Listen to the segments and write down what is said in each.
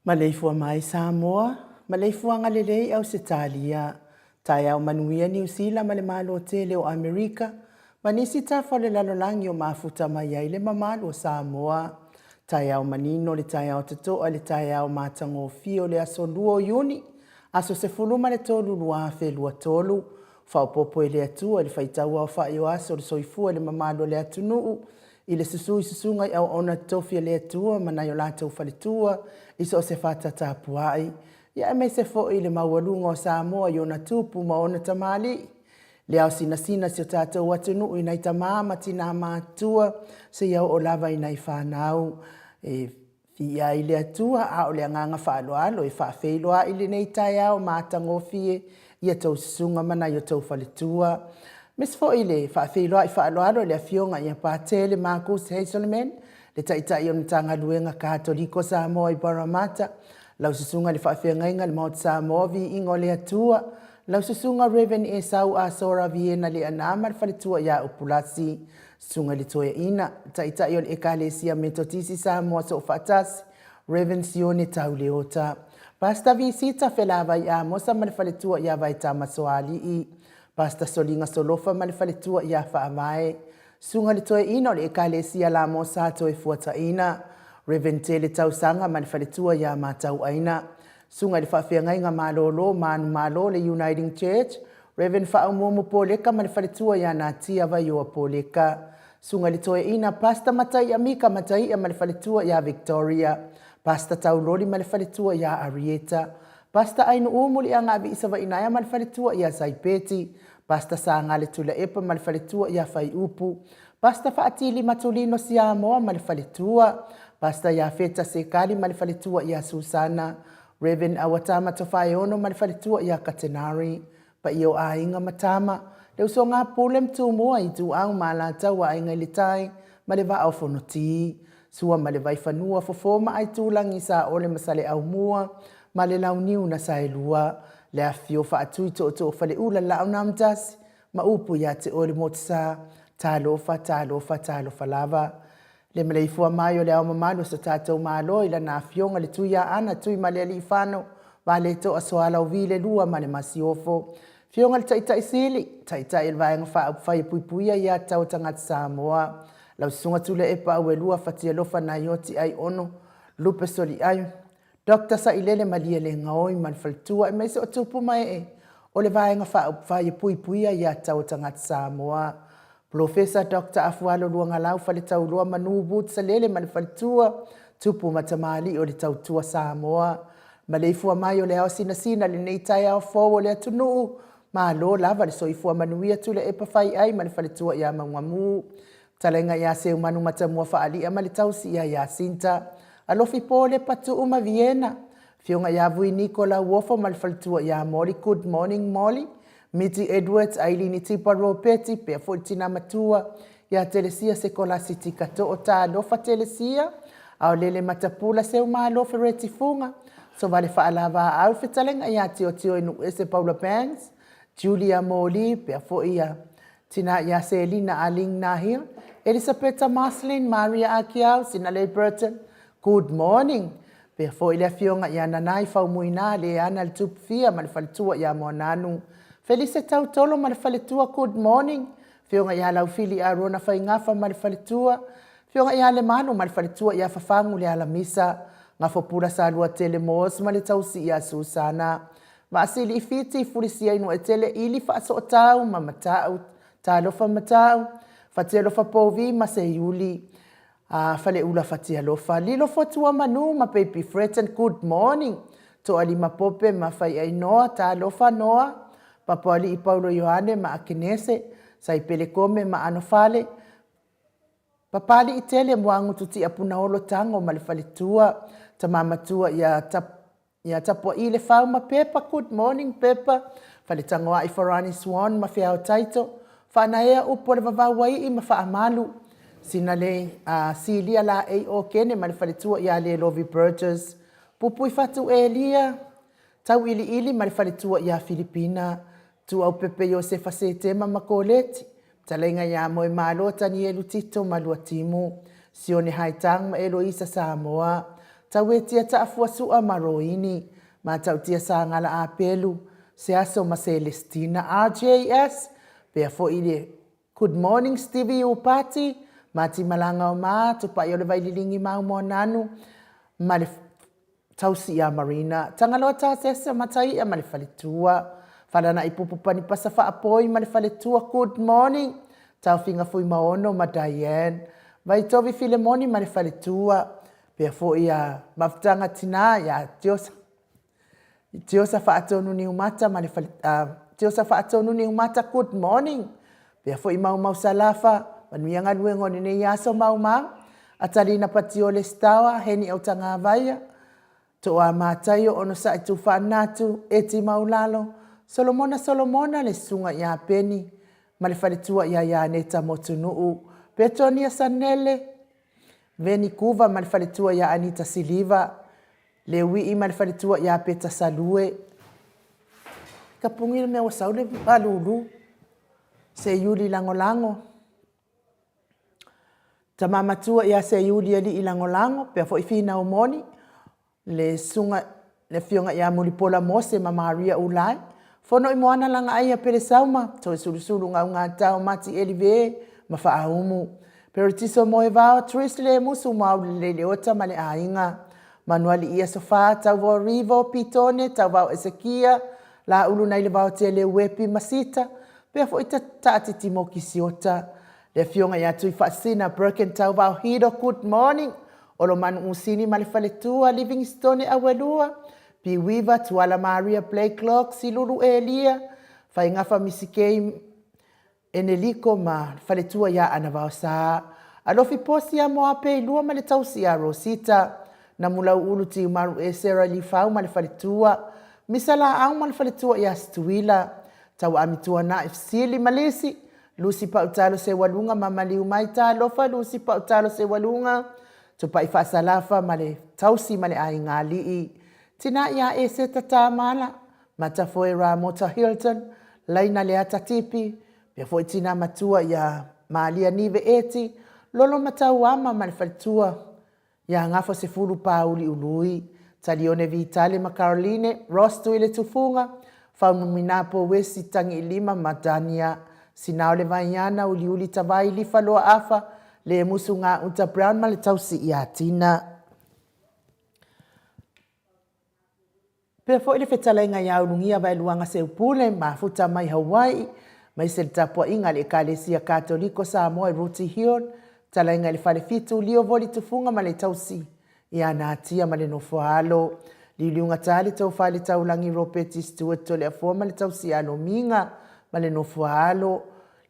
Maleifua mai Samoa, maleifuaga lelei Ausetalia, taeao manuia Niu Sila ma le Malo tele o Amerika, ma nisi tafa o le lalolagi o mafuta mai ai le mamalu o Samoa. Taeao manino le taeao totoa le taeao matagofie o le aso 2 o Iuni, aso 13 2023, faaopoopo e le Atua i le faitauaofai o aso o le soifua i le mamalu o le atunuu, i le susu i susuga i auauna totofi a le Atua ma nai o latou faletua i so o se fata tapuai, ia aemaise foi le maualuga o Samoa i ona tupu ma ona tamalii, le ao sinasina si o tatou atunuu i nai tama ma tina matutua seia oo lava i nai fanau e Viia ai le Atua, a o le agaga faaaloalo e faafeiloai lenei taeao matagofie i a outou susuga ma nai o outou faletua. Aemaise foi le faafeiloai faaaloalo i le Afioga ia Patele Markus Hazelman, le Taitai o le Matagaluega Katoliko Samoa i Parramatta, lau Susuga i le Faafeagaiga i le Maota Samoa, Viiga o le Atua, lau Susuga Rev. Esau Asora Viena Leaana ma le faletua ia Upulasi, Susuga i le Toeaina, Taitai o le Ekalesia Metotisi Samoa Soofaatasi, Rev. Sione Tauleota, Pastor Visita Felavai Amosa ma le faletua ia Vaetama Soalii, Pastor Soliga Solofa ma le faletua ia Faavae, Susuga i le Toeaina o le Ekalesia Lamosa Toefuataina, Rev. Tele Tausaga ma le faletua ia Matauaina, Susuga i le Faafeagaiga Malolo Manumalo le Uniting Church, Rev. Faaumuumu Poleka ma le faletua ia Natia Vaioa Poleka, Susuga i le Toeaina Pastor Mataia Mika Mataia ma le faletua ia Victoria, Pastor Tauloli ma le faletua ia Arieta, Pastor Ainu'u Muliagaavi Savainaea ma le faletua ia Saipeti, Pastor Sagale Tuilaepa ma le faletua ia Faiupu, Pastor Faatili Matulino Siamoa ma le faletua, Pastor Iafeta Sekali ma le faletua ia Susana, Rev. Awatama Tofaeono ma le faletua ia Katenari, paia o aiga ma tama, le usoga a Pule ma Tumua, Ituau ma Alataua, Aiga i le Tai ma le Vaa o Fonoti, Sua ma le Vaifanua, Fofo ma Aitulagi, Saole ma Saleaaumua ma le Launiu na Saelua, Le afifio o Faatui Tootoo Faleula Laaunaamatasi ma upu ia te oe le Motusa, talofa, talofa, talofa lava. Le maleifua mai o le Ao Mamalu o so tatou Malo i lana Afioga le Tuiaana Tuimalealiifano Vaaletoa Sualauvi le Lua ma le Masiofo. Afioga i le Taitai Sili, Taitai o le Vaega Faaupufai e Puipuia Aia Tatau a Tagata Samoa, lau Susuga Tuilaepa Auelua Fatialofa Naioti Aiono Lupe Soliai, Doctor Sailele Malielegaoi ma le faletua aemaise o tupu ma ee o le Vaega Faaupufai e Puipuia Aia Tatau a Tagata Samoa. Polofesa Doctor Afualo Luagalau Faletauloa Manu Woods Salele ma le faletua, tupu ma tamalii o le Tautua Samoa. Maleifua mai o le ao sinasina lenei taeao fou o le atunuu, malo lava le soifua manuia Tuilaepa Faiai ma le faletua ia Maugamu. Fetalaiga ia Seumanu Matamua Faalia ma le tausi ia Iasinta. Alofi Po Lepa Tuu ma Viena. Afioga ia Vui Niko Lauofo ma le faletua ia Molly Good morning Molly. Miti Edwards, Ailini Tipa Ropeti, pea foi le tina matua ia Telesia Sekolasi Tikatoo Talofa Telesia, Aolele Matapula Seumalo Fereti Fuga, Sovale Faalavaau Fetalaiga ia Tiotio Inuuese Paula Banks, Julia Moli, pea foi ia Tina ia Selina Aling Nahil, Elisapeta Marceline Maria Akiau, Sinalei Burton, Good morning. Pea foi le afioga ia Nanai Faumuina, Leana le Tupufia ma le faletua ia Moananu. Felise Tautolo ma le faletua, good morning. Afioga ia Laufili Arona Faigafa ma le faletua. Afioga ia Lemanu ma le faletua ia Fafagu le Alamisa. Gafopula Saluatele Moos ma le tausi ia Susana. Vaasili i Fiti, Fulisia Inuaetele, Ili Faasootau ma Matau, Talofa Matau, Fatialofa Povi ma Seiuli. A Faleula Fatialofa, Lilo Fotua Manu ma Baby Fretton, good morning. Toalima Pope ma Faiainoa, Talofa Noa, Papoalii Paulo Ioane ma Akenese, Saipele Kome ma Anofale, Papalii Tele Moagutu Tiapunaolo Tago ma le Faletua, Tama Matua ia Ia tapuaʻi le fau ma Pepa, good morning Pepa, Faletagoaʻi Farani Swan ma Feao Taito, Faanaea upu o le vavau aiʻi ma Faamalu, Sina le a Silia Laei Okene ma le faletua ia Lelovi Burgess, Pupui Fatu Elia, Tauiliili ma le faletua ia Filipina, Tuaupepe Iosefa Setema ma Koleti, Fetalaiga ia Moemalo Tanielu Tito ma Luatimu, Sione Haitang ma Eloisa Samoa, Tauetia Taafua Sua ma Roini, Matautia Sagala Apelu, Seaso ma Celestina RJS, pea foi le Good morning Stevie Upati, Mati Malanga o Ma, Tupai o le Vaililigi Mau Moananu ma le Tausi iā Marina, Tagaloa Tasese Mataia ma le faletua, Falanaʻi Pupu Panipasa Faapoi ma le faletua, Good morning, Taofiga Fuimaono ma Diane, Vaitovi Filemoni ma le faletua, pea foi ia Mafutaga Tinā iā Tiosa, Tiosa Faatonu Niumata ma le fale, Tiosa Faatonu Niumata, Good morning, pea foi Maumau Salafa, manuia galuega o lenei aso Maumau, Atalina Patiole Stawa, Heni Autagavaia, Toa Mataio Onosai Tufaanatu, Eti Maulalo, Solomona Solomona, le susuga ia Peni ma le faletua ia Ianeta Motunuu, Petonia Sanele, Veni Kuva ma le faletua ia Anita Siliva, Leuii ma le faletua ia Peta Salue. Ka pugi le mea ua sau le malulu. Seiuli Lagolago. Tama matua ia Seiuli Alii Lagolago, pea foi Finau Moni, le susuga le afioga ia Mulipola Mose ma Maria Ulai, Fono i Moana Lagaai ia Pelesauma, Toesulusulu Gaugatao Mati Elive ma Faaumu, Peretiso Moevao, Tris Lemusu Maulelei Leota ma le aiga, Manualii Aso Fa, Tauvao Rivo, Pitone, Tauvao Esekia, Laulu Nailevaotea Leuepi ma Sita, pea foi Taatiti Mokisiota, le afioga ia Tuifaasisina Birkin Tauvao Hido, good morning, Olomanu Usini ma le faletua, Livingstone Auelua, Piuiva, Tuala Maria Blakelock, Silulu Elia, Faigafa Misikei Eneliko ma le faletua ia Anavaosa, Alofi Posi ia Moape i lua ma le tausi ia Rosita, Namulauulu Tiumaru Esera Lifau ma le faletua, Misa Laau ma le faletua ia Situila, Tauaami Tuanai Fesili ma Lisi, Lusi Pautalo Seualuga ma Maliu Mai Talofa Lusi Pautalo Seualuga, Tupai Faasalafa ma le tausi ma le aiga alii, Tina ia Eseta Tamala, Matafoe Ramota Hilton, Laina Leata Tipi, pea foi Tina Matua ia Malia Nive Eti, Lolo Matauama ma le faletua ia Gafa Sefulu Pauli Ului, Talione Vitale ma Caroline, Ross Tuiletufuga, Faumuminapo Wesi Tagiilima ma Dania Sinao Le Vaiana, Uliuli Tavai Lifa Loa Afa, Lemusu Gauta Brown ma le tausi ia Tina. Pea foi le fetalaiga ia Ulugia Vaeluaga Seupule, mafuta mai Hawaii, maise le tapuaiga a le Ekalesia Katoliko Samoa i Rooty Hill, fetalaiga i le Falefitu, Lio Voli Tufuga ma le tausi ia Natia ma le Nofoaalo. Liuliugata le Tofa i le Taulagi Ropeti Stewart Toleafoa ma le tausi ia Lomiga ma le Nofoaalo.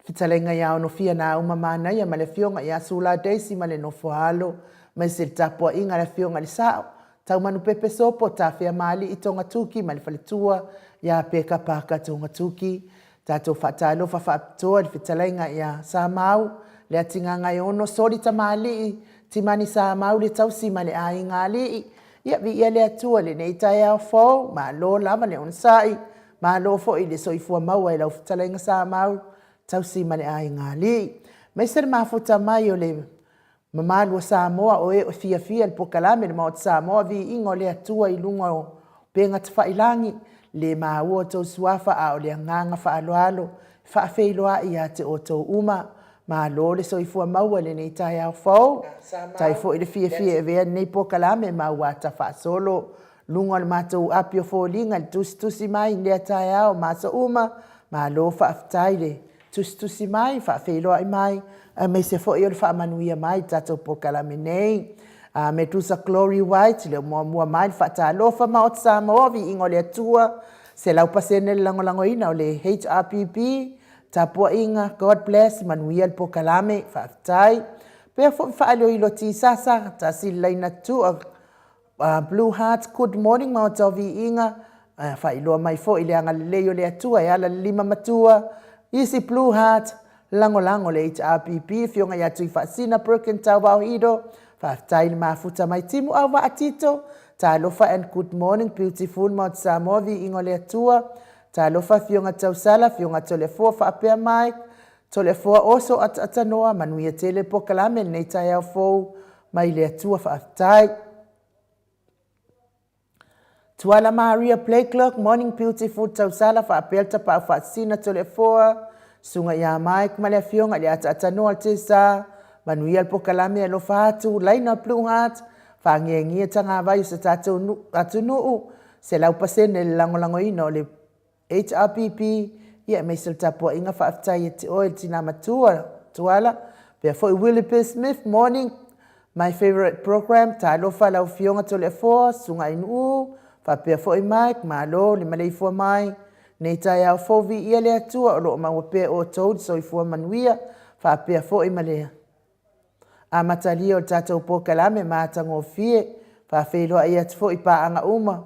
Fetalaiga ia Onofia Nauma Manaia ma le Afioga ia Sula Daisy ma le Nofoaalo, maise le tapuaiga a le Afioga i le Sao, Taumanupepe Sopo, Tafea Maali'i Togatuki ma le Faletua ia Peka Parker Togatuki. Tatou faatalofa faapitoa i le fetalaiga ia Samau, Leatigagaeono, Soli Tamalii, Timani Samau le Tausi ma le Aiga Alii. Ia viia le Atua i lenei taeao fou, malo lava le onosai, malo foi le soifua maua i lau fetalaiga Samau, Tausi ma le Aiga Alii. Aemaise le mafuta mai o le Mamalu o Samoa o e o fiafia i le polokalame le Maota Samoa viiga o le Atua i luga o upega tafailagi, le maua outou suafa a o le agaga faaaloalo e faafeiloai ia te outou uma. Malo le soifua maua i lenei taeao fou. Faafetai foi le fiafia e avea lenei polokalame ma auata faasolo luga o le matou api o foliga i le tusitusi mai i lea taeao ma aso uma. Malo faafetai le tusitusi mai, faafeiloai mai, aemaise foi o le faamanuia mai i le tatou polokalame nei. A Medusa Glory White, le muamua mai le faatalofa Maota Samoa, viiga o le Atua, 100% le lagolagoina o le HRPP, tapuaiga, God bless, manuia le polokalame, faafetai. Pea foi faaleoilo Tisasa, tasi le laina tua, Blue Heart, good morning Maota o Viiga, faailoa mai foi le agalelei o le Atua e ala i le lima matua, isi Blue Heart, lagolago le HRPP, Afioga ia Tuifaasina Perkin Tauvao Hido, faafetai i le mafuta mai Timu Auvaa Tito, talofa and good morning beautiful Maota Samoa, Viiga o le Atua, talofa Afioga Tausala, Afioga Toleafoa faapea Mike, Toleafoa Oso Ataatsanoa, manuia tele le polokalame lenei taeao fou mai le Atua faafetai. Tuala Maria Blakelock, Morning Beautiful Tausala faapea le tapaau faasina Toleafoa, Susuga ia Mike ma le Afioga i le Ataatsanoa le Tesa, manuia le polokalame alofa atu, Laina Blue Heart, faangiagia tagavai o se tatou atunuu, 100% le lagolagoina o le HRPP, ia aemaise le tapuaiga faafetai ia te oe le tina matua Tuala, pea foi Willie P. Smith, morning, my favorite program, talofa lau afioga Toleafoa, Susuga Ainuu, faapea foi Mike, malo le maleifua mai, nei taeao fou viia le Atua o lo o maua pea outou le soifua manuia, faapea foi ma le amatalia o le tatou polokalame matagofie. Faafeiloai atu foi i paaga uma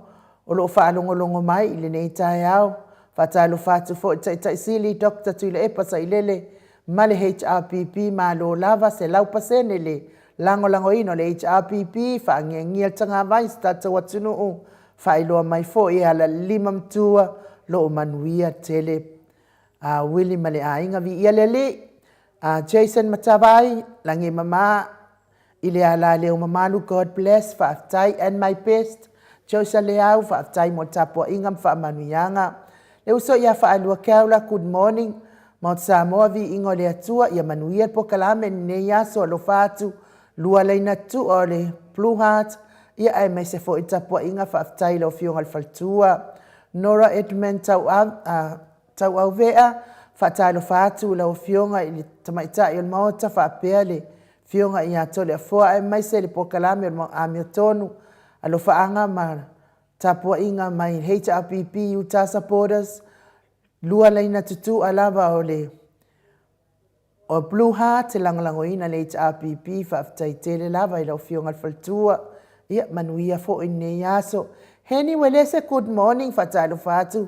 o lo o faalogologo mai i lenei taeao. Faatalofa atu foi i le Taitai Sili Doctor Tuilaepa Sailele ma le HRPP, malo lava, 100% le lagolagoina o le HRPP, faangiangia le tagavai i si tatou atunuu, faailoa mai foi e ala i le lima matua, lo o manuia tele a Willie ma le aiga, viia le Alii. A Jason Matavai, lagi e mama i le ala leo mamalu, God bless, faafetai, and my best, Josa Leau, faafetai mo le tapuaiga ma faamanuiaga. Le uso ia Faalua Keaula, good morning, Mount Samoa, viiga o le Atua, ia manuia le polokalame i lenei aso, alofa atu, lua laina tua o le Blue Heart, ia aemaise foi le tapuaiga, faafetai i lau Afioga i le Faletua. Nora Edmund Tauauvea, faatalofa atu i lau Afioga i le Tamaitai o le Maota faapea le Afioga ia Toleafoa aemaise le polokalame o le Amiotonu, alofaaga ma tapuaiga mai HRPP Utah Supporters, lua laina tutua lava o le O Blue Heart e lagolagoina le HRPP, faafetai tele lava i lau Afioga i le Faletua. Ia, manuia foi lenei aso. Henny Uelese, good morning, faatalofa atu.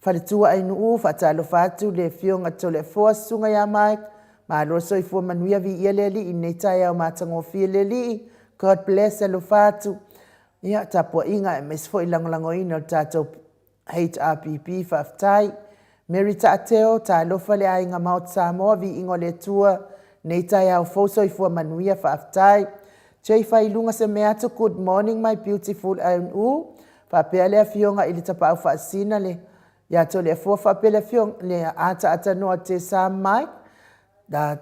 Faletua Ainuu, faatalofa atu le Afioga Toleafoa, Susuga ia Mike. Malo le soifua manuia, viia le Alii i lenei taeao matagofie le Alii. God bless, alofa atu. Ia, tapuaiga aemaise foi lagolagoina o le tatou. HRPP Faafetai Mary Taateo Talofa le aiga Maota Samoa Viiga o le Atua Nei taeao fou Soifua manuia Faafetai Jay Failuga Semeatu Good morning my beautiful Aunuu Faapea le afioga i le Tapaau Faasisina le ia Toleafoa faapea le afioga le Ataata Noa Tesa Mike la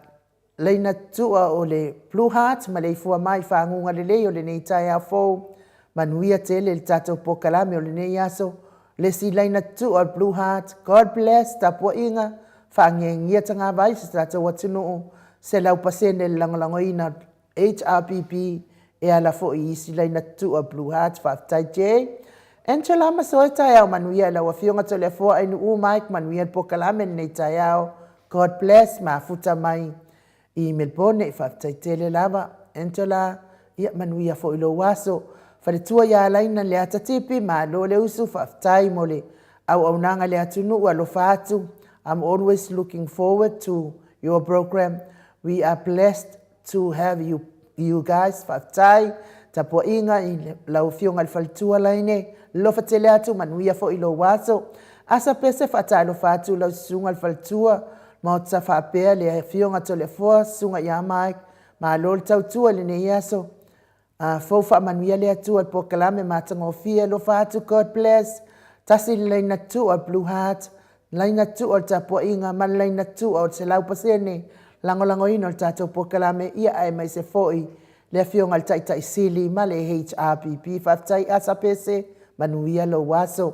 Laina Tua o le Blue Heart maleifua mai faguga lelei o lenei taeao fou. Manuia tele le tatou polokalame o lenei aso. Le isi laina Tua o le Blue Heart. God bless tapuaiga faagiegia tagavai se tatou atunuu 100% le lagolagoina HRPP e ala foi i isi laina Tua Blue Heart. Faafetai Jay. Angela Masoe taeao manuia i lau afioga Toleafoa Ainuu Mike manuia le polokalame lenei taeao. God bless mafuta mai i Melbourne. Faafetai tele lava Angela, ia manuia foi lou aso. Faletua ia Laina Leata Tipi, malo le usu, faafetai mo le auaunaga i le atunuu, alofa atu. I'm always looking forward to your program. We are blessed to have you, you guys. Faafetai tapuaiga i lau afioga i le faletua Laine, alofa tele atu, manuia foi lou aso. Asa Pese, faatalofa atu lau susuga i le faletua Maota faapea le afioga Toleafoa, susuga ia Mike, malo le tautua i lenei aso. A fou faamanuia le Atua i le polokalame matagofie, alofa atu, God bless. Tasi le laina tua o le Blue Heart, laina tua o le tapuaiga ma le laina tua o le 100% lagolagoina o le tatou polokalame, ia aemaise foi le afioga i le Taitai Sili ma le HRPP. Faafetai Asa Pese, manuia lou aso.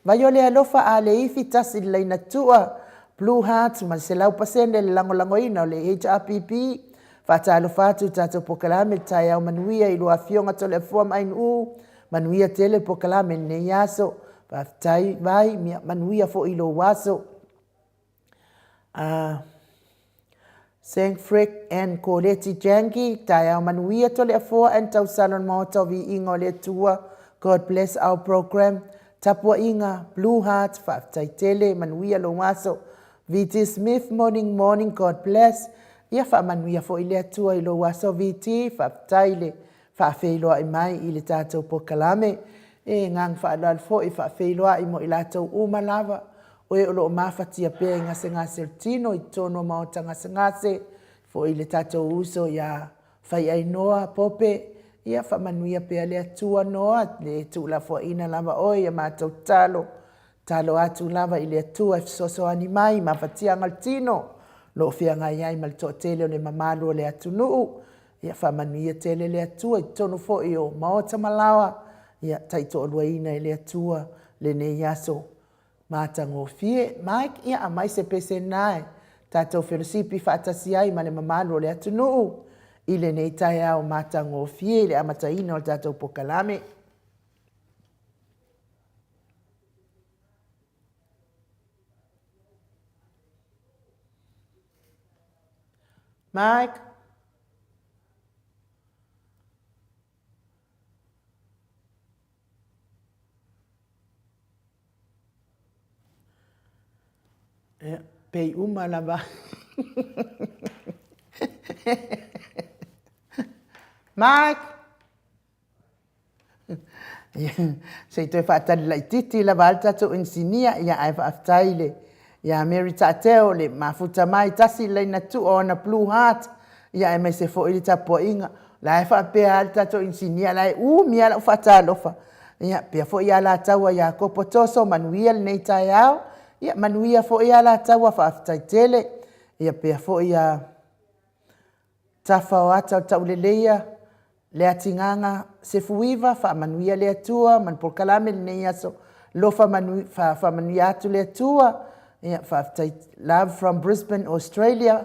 Vai o le alofa a le ifi tasi le laina tua Blue Heart ma le 100% le lagolagoina o le HRPP. Faatalofa atu i tatou polokalame le taeao manuia i lua afioga Toleafoa ma Ainuu. Manuia tele le polokalame i lenei aso. Faafetai Vai, manuia foi i lou aso. Saint Frick and Koleti Jangi, taeao manuia Toleafoa and tausala o le Maota o Viiga o le Atua. God bless our program. Tapuaiga, Blue Heart, faafetai tele, manuia lou aso. VT Smith, morning, morning, God bless. Ia faamanuia foi le Atua i lou aso VT, faafetai le faafeiloai mai i le tatou polokalame. E agaga faaaloalo foi faafeiloai mo i latou uma lava o e o lo o mafatia pea i gasegase o le tino i totonu o maota gasegase, foi i le tatou uso ia Faiainoa Pope, ia faamanuia pea le Atua Noa, le tuulafoaiina lava oe i a matou tatalo, tatalo atu lava i le Atua e fesoasoani mai i mafatiaga o le tino o lo o feagai ai ma le toatele o le mamalu o le atunuu. Ia faamanuia tele le Atua i totonu foi o maota ma laoa, ia taitoaluaina e le Atua lenei aso matagofie. Mike, ia aumai se pese lena e tatou felosipi faatasi ai ma le mamalu o le atunuu i lenei taeao matagofie i le amataina o le tatou polokalame. Mike. Ia, pei uma lava. Mike! Se i toe faatali laitiiti lava a le tatou inisinia, ia ae faafetai i le ia Mary Taateo le mafuta mai tasi le laina tua o ana Blue Heart, ia aemaise foi le tapuaiga. O la e faapea lava le tatou inisinia, o la e umi lava lau faatalofa. Ia, pea foi ia Alataua Iakopo Toso, manuia lenei taeao. Ia, manuia foi Alataua, faafetai tele. Ia, pea foi ia Tafa o ata o le Tauleleia, Leatigaga Sefuiva, faamanuia le Atua ma le polokalame i lenei aso. Alofa manu, fa, faamanuia atu le Atua. Ia, faafetai. Love from Brisbane, Australia.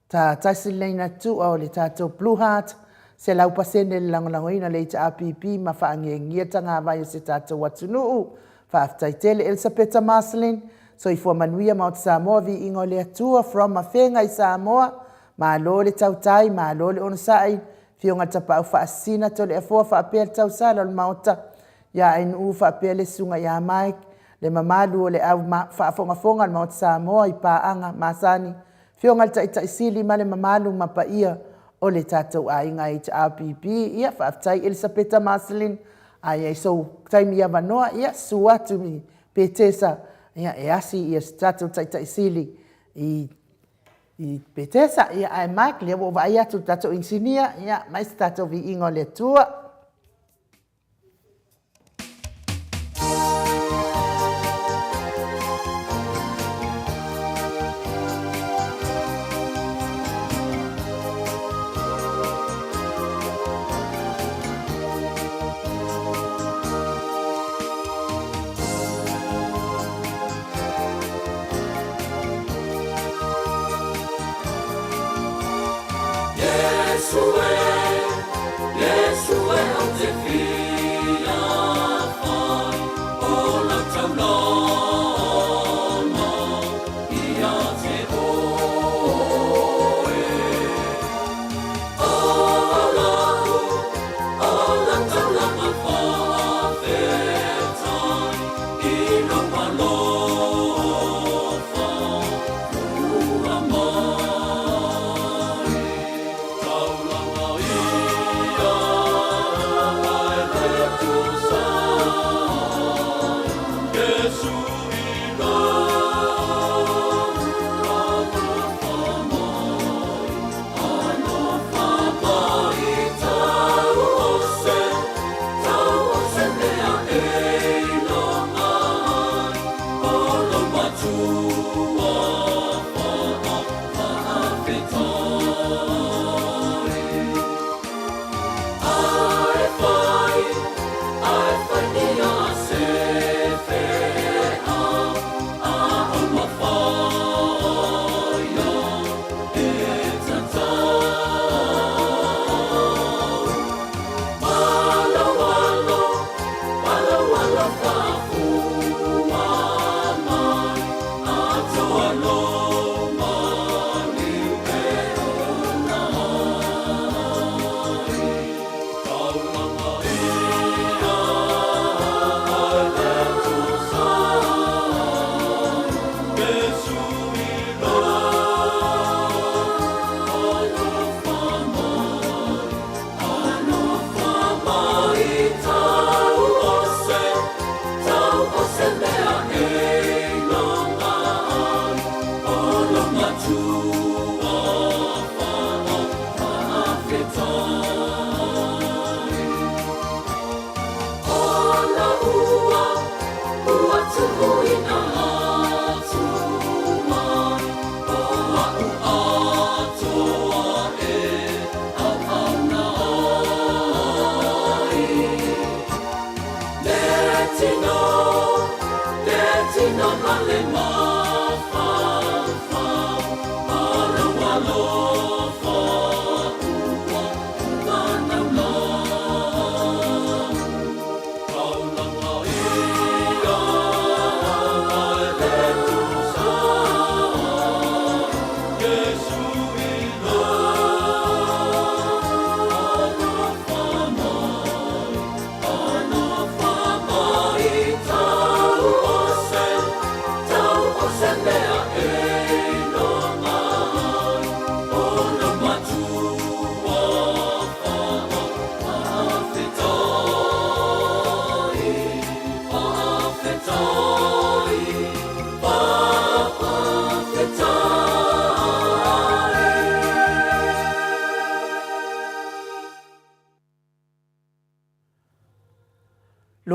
Ta tasi lenei natua o le tatou Blue Heart, 100% le lagolagoina o le HRPP ma faagiegie tagavai o se tatou atunuu. Faafetai tele Elisapeta Marceline, soifua manuia Maota Samoa, viiga o le Atua from Afega i Samoa. Malo le tautai, malo le onosai, Afioga i le Tapaau Faasisina, Toleafoa faapea le tausala o le Maota ia Ainuu faapea le Susuga ia Mike, le mamalu o le au faafogafoga o le Maota Samoa i paaga masani, Afioga i le Taitai Sili ma le mamalu ma paia o le tatou aiga HRPP. Ia, faafetai Elisapeta Marceline, a i ai sou taimi avanoa, ia, susu atu i Petesa, ia, e asi ia se tatou Taitai Sili i Petesa. Ia, ae Mike, lea ua ou vaai atu i le tatou inisinia, ia, aumai se tatou viiga o le Atua.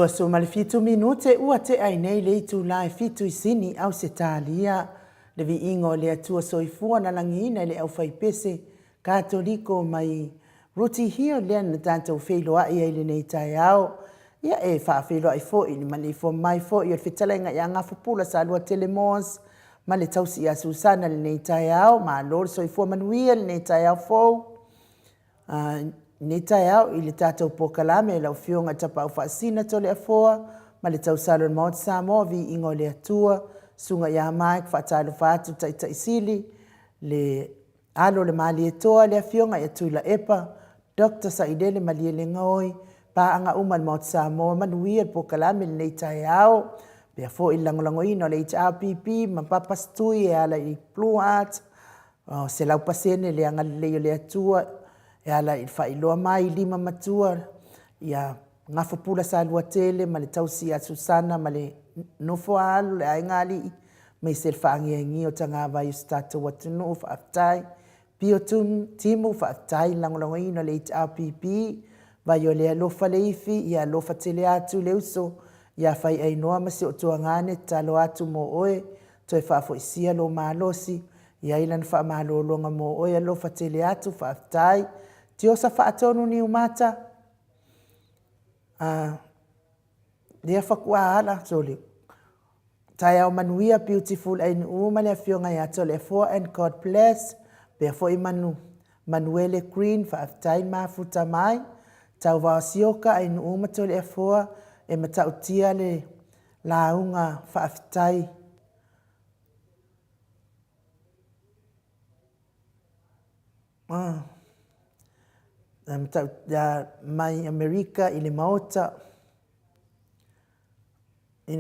27 minute ua tea ai nei le itula e fitu i Sini, Ausetalia. Le viiga o le Atua Soifua na lagiina i le aufaipese Katoliko mai Ruti Hill lea na tatou feiloai ai lenei taeao. Ia e faafeiloai foi i le maleifua mai foi o le fetalaiga ia Gafapula Saluatele Moss ma le tausi ia Susana lenei taeao. Malo le soifua manuia lenei taeao fou. Lenei taeao i le tatou polokalame i lau Afioga i Tapaau Faasina Toleafoa ma le tausala o le Maota Samoa, Viiga o le Atua, Susuga ia Mike, faatalofa atu Taitai Sili, le alo o le Malietoa, le Afioga ia Tuilaepa, Doctor Sailele Malielegaoi, paaga uma a le Maota Samoa, manuia le polokalame i lenei taeao. Pea foi le lagolagoina o le HRPP ma Papa Setui e ala i Blue Heart, 100% le agalelei o le Atua e ala i le faailoa mai i lima matua ia. Gafapula Saluatele ma le tausi ia Susana ma le nofo a alo le aiga alii maise le faagiagia o tagavai o si tatou atunuu faafetai Pio Timu faafetai le lagolagoina o le HRPP vai o le alofa le ifi ia alofa tele atu le uso ia Faiainoa ma si ou tuagane tatalo atu mo oe toe faafoisia lou malosi iai lana faamalologa mo oe alofa tele atu faafetai Tiosa Faatonu Niumata a lea faatoa ala sole taeao manuia beautiful Ainuu ma le afioga ia Toleafoa and God bless pea foi manu Manuele Green faafetai mafuta mai Tauvao Sioka Ainuu ma Toleafoa e matautia le lauga faafetai mai Amerika i le Maota, i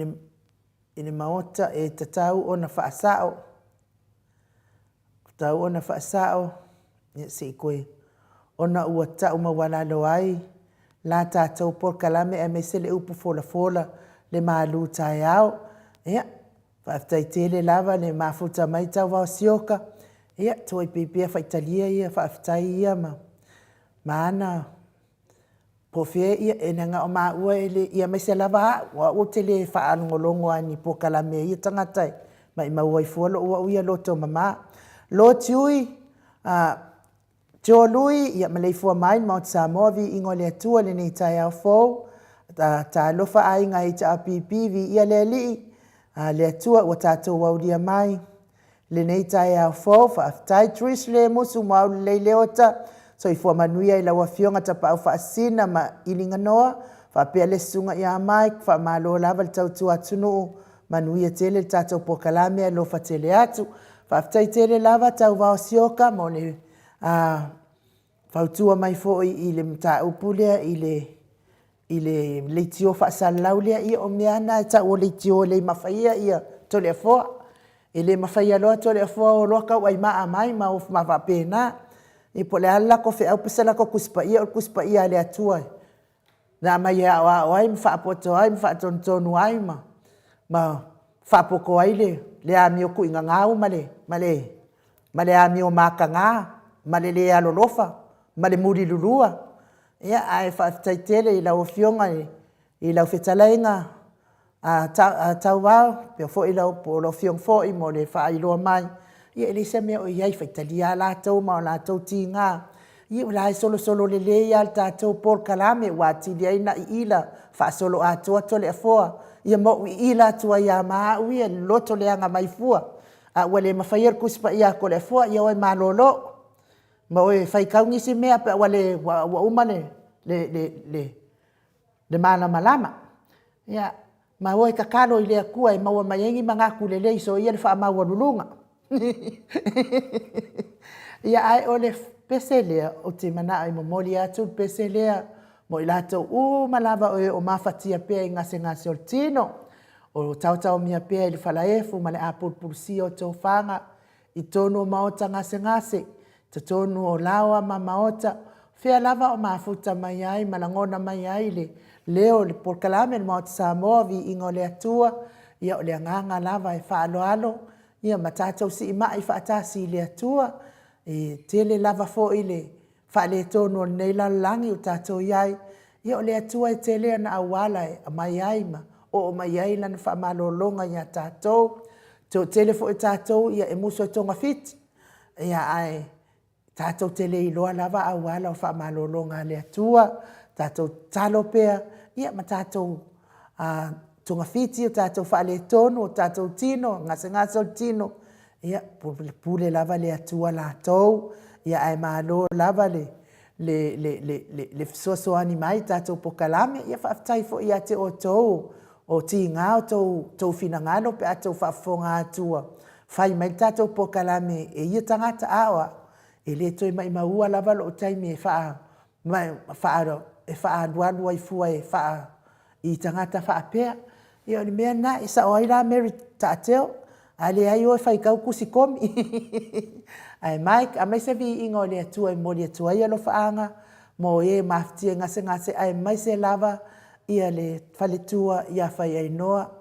le Maota e tatau ona faasao, tatau ona faasao, ia se i koe, ona ua tau maualalo ai la tatou polokalame aemaise le upu folafola le malu taeao. Ia, Faafetai tele lava le mafuta mai Tauvaosioka, ia tuai pipia faitalia ia faafetai ia ma ma ana po o fea ia e leaga o maua e le ia aemaise lava au, o au ou te le faalogologo lava i ni polokalame a ia tagata e maimau ai fua lou au ia loto mama. Lo Tiui, Joe Lui, ia maleifua mai le Maota Samoa, viiga o le Atua i lenei taeao fou. Talofa aiga HRPP, viia le Alii, le Atua ua tatou aulia mai lenei taeao fou. Faafetai Trish Lemusu Maulelei Leota, soifua manuia i lau Afioga Tapaau Faasisina ma Iliganoa, faapea le Susuga ia Mike, faamalo lava le tautua atunuu, manuia tele le tatou polokalame, alofa tele atu. Faafetai tele lava Tauvao Sioka mo le fautua mai foi i le mataupu lea i le i le leitio faasalalau lea. Ia o mea lava na e tau o leitio e le mafaia ia Toleafoa. E le mafaia loa Toleafoa o loa tauaimaa mai ma o ma faapena. Ia po o le a le latou feau po o se latou Tusi Paia, o le Tusi Paia a le Atua na aumai e aoao ai ma faapoto ai ma faatonutonu ai ma ma faapoto ai le le amio tuigagau ma le ma le ma le amio mataga ma le le alolofa ma le mulilulua. Ia, ae faafetai tele i lau Afioga i lau fetalaiga a Tauvao, faapea foi lau, po o lau Afioga foi mo le faailoa mai, ia e leai se mea o i ai, faitalia lava latou ma o latou tiga. Ia o la e solosolo lelei lava le tatou polokalame ua atili ai ona iila faasoloatoa Toleafoa, ia ma ou iila atu ai lava ma au ia i le loto leaga mai fua. A ua le mafaia le Tusi Paia a Toleafoa, ia o e malolo ma o e faitau nisi mea pe a ua le, ua uma le, le, le, le, le malamalama. Ia, ma o e tatalo i le Atua e maua mai ai ni manatu lelei soia le faamaualuluga. Ia, ae o le pese lea, ou te manao e momoli atu le pese lea mo i latou uma lava o e o mafatia pea i gasegase o le tino, o taotaomia pea i le falaefu ma le apulupulusia o tofaga, i totonu o maota gasegase, totonu o laoa ma maota, fea lava o mafuta mai ai ma lagona mai ai le leo o le polokalame a le Maota Samoa, Viiga o le Atua, ia o le agaga lava e faaaloalo ia ma tatou siimai faatasi i le Atua. E tele lava foi le faaletonu o lenei lalolagi ua tatou i ai, ia o le Atua e tele ana auala e aumai ai ma oo mai ai lana faamalologa ia tatou. Toatele foi o tatou ia e musu e togafiti, ia ae tatou te le iloa lava auala o faamalologa a le Atua, tatou tatalo pea ia ma tatou togafiti o tatou faaletonu o tatou tino, gasegase o le tino, ia pule lava le Atua latou, ia ae malo lava le le, le, le, le, le fesoasoani mai i tatou polokalame. Ia faafetai foi ia te outou o tiga o tou, tou finagalo pe a tou faafofoga atu ua fai mai le tatou polokalame e ia tagata, a o au, e le toe maimaua lava lou taimi e faa, ma, faa, e faaalualu ai fua e faa, i tagata faapea. Ia o le mea lena, e sao ai la Mary Taateo, a leai o e faitau tusi komi. Ae Mike, aumai se viiga o le Atua e momoli atu ai alofaaga mo e mafatia i gasegase aemaise lava ia le faletua ia Faiainoa.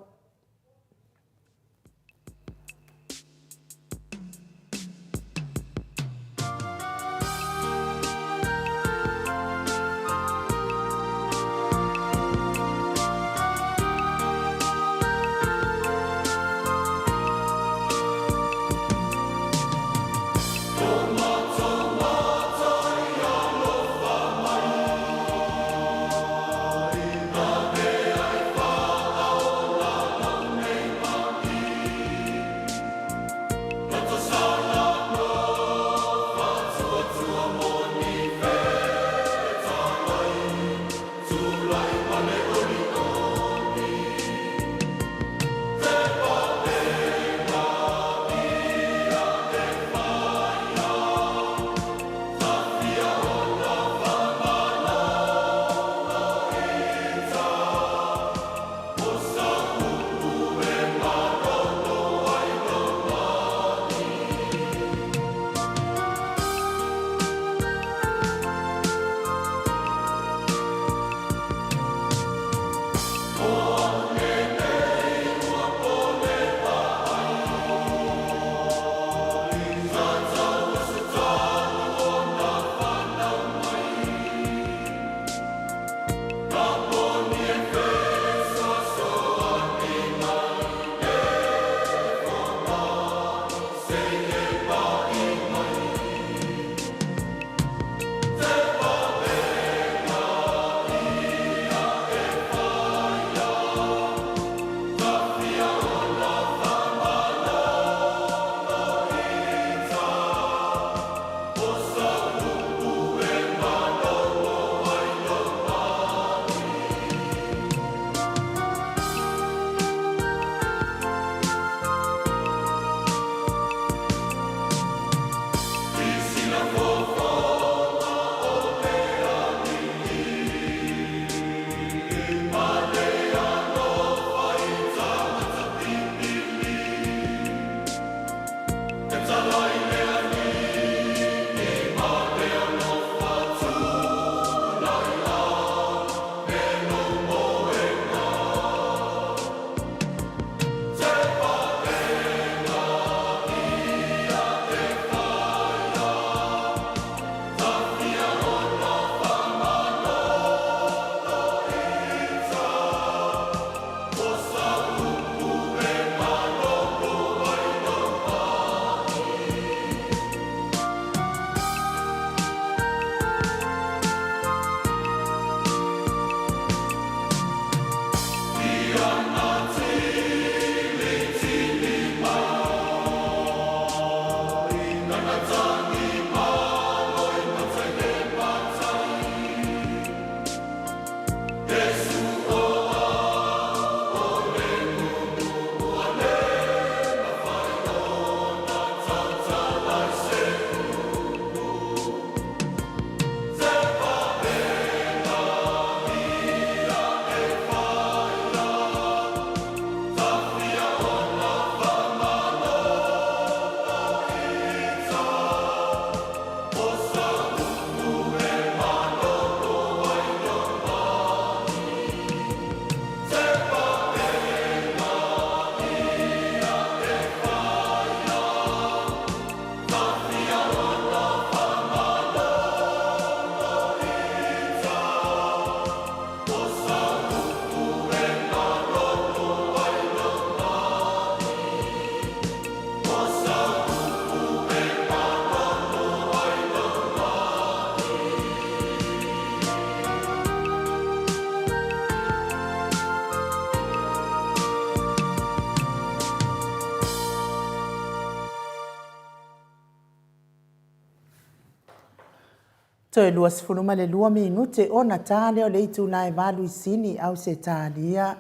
Toe 22 minute ona ta lea o le itula e 8 i Sini, Ausetalia.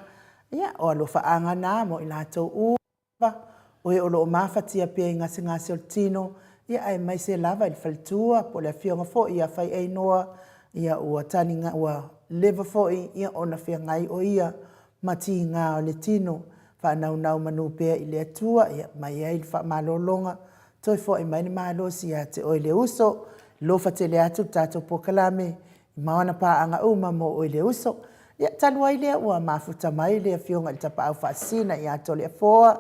Ia, o alofaaga na mo i latou uma o e o lo o mafatia pea i gasegase o le tino, ia aemaise lava i le faletua po o le afioga foi ia Faiainoa, ia ua taliga, ua leva foi ia ona feagai o ia ma tiga o le tino. Faanaunau manu pea i le Atua e aumai ai le faamalologa, toe foi mai le malosi ia te oe le uso. Alofa tele atu le tatou polokalame ma ona paaga uma mo oe le uso. Ia, talu ai lea ua mafuta mai le Afioga i le Tapaau Faasisina ia Toleafoa,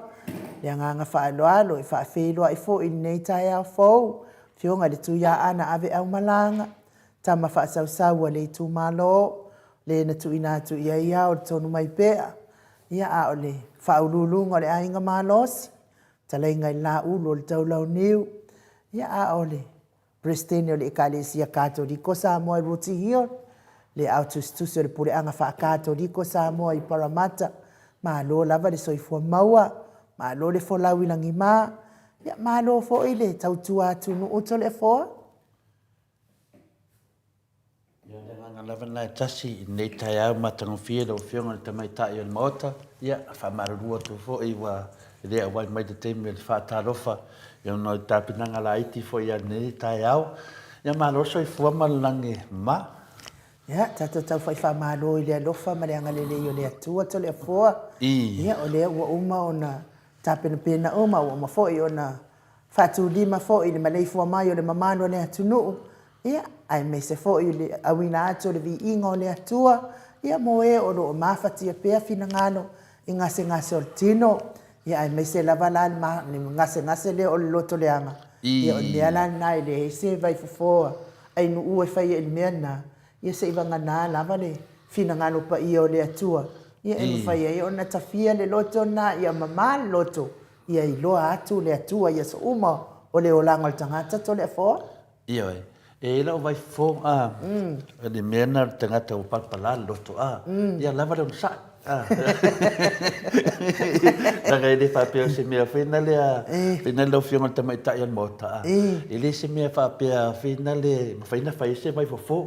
le agaga faaaloalo e faafeiloai foi i lenei taeao fou, Afioga i le Tuiaana Aveaumalaga, tama faasausau a le itumalo, le na tuuina atu i ai ao le tonu mai pea, ia a o le faauluuluga o le aiga malosi, talaiga i le laulu o le Taulauniu, ia a o le Peresetene o le Ekalesia Katoliko Samoa i Rooty Hill, le Ao Tusitusi o le Puleaga Faa-Katoliko Samoa i Parramatta, malo lava le soifua maua, malo le folau i lagima, ia malo foi le tautua atunuu Toleafoa. Ia, o le agaga lava lena e tasi i lenei taeao matagofie lau Afioga i le Tamaitai o le Maota. Ia, faamalulu atu foi ua le auai mai i le taimi o le faatalofa ona o le tapenaga laiti foi a lenei taeao. Ia, malo le soifua ma le lagi mama. Ia, tatou tau fai faamalo i le alofa ma le agalelei o le Atua Toleafoa. Ia, o lea ua uma ona tapenapena uma, ua uma foi ona faatulima foi i le maleifua mai o le mamalu o le atunuu, ia, aemaise foi o le auina atu o le viiga o le Atua, ia, mo e o lo o mafatia pea finagalo i gasegase o le tino, ia, aemaise lava la le gasegase lea o le loto leaga, ia, o le mea la lena e leai se vaifofo ainuu e faia i le mea lena, ia se i vagana lava le finagalo paia o le Atua, ia, e mafai ai ona tafia le loto lena, ia mama le loto, Ia iloa atu le Atua i aso uma o le olaga o le tagata Toleafoa. Ioe. E i ai lau vaifofo, a, o le mea lena o le tagata ua palapala le loto, a, ia lava le onosai, a. Leaga e le faapea o se mea foi lea, foi lea lau Afioga i le Tamaitai o le Maota, a, e le se mea faapea foi lea e mafai ona fai ai se vaifofo.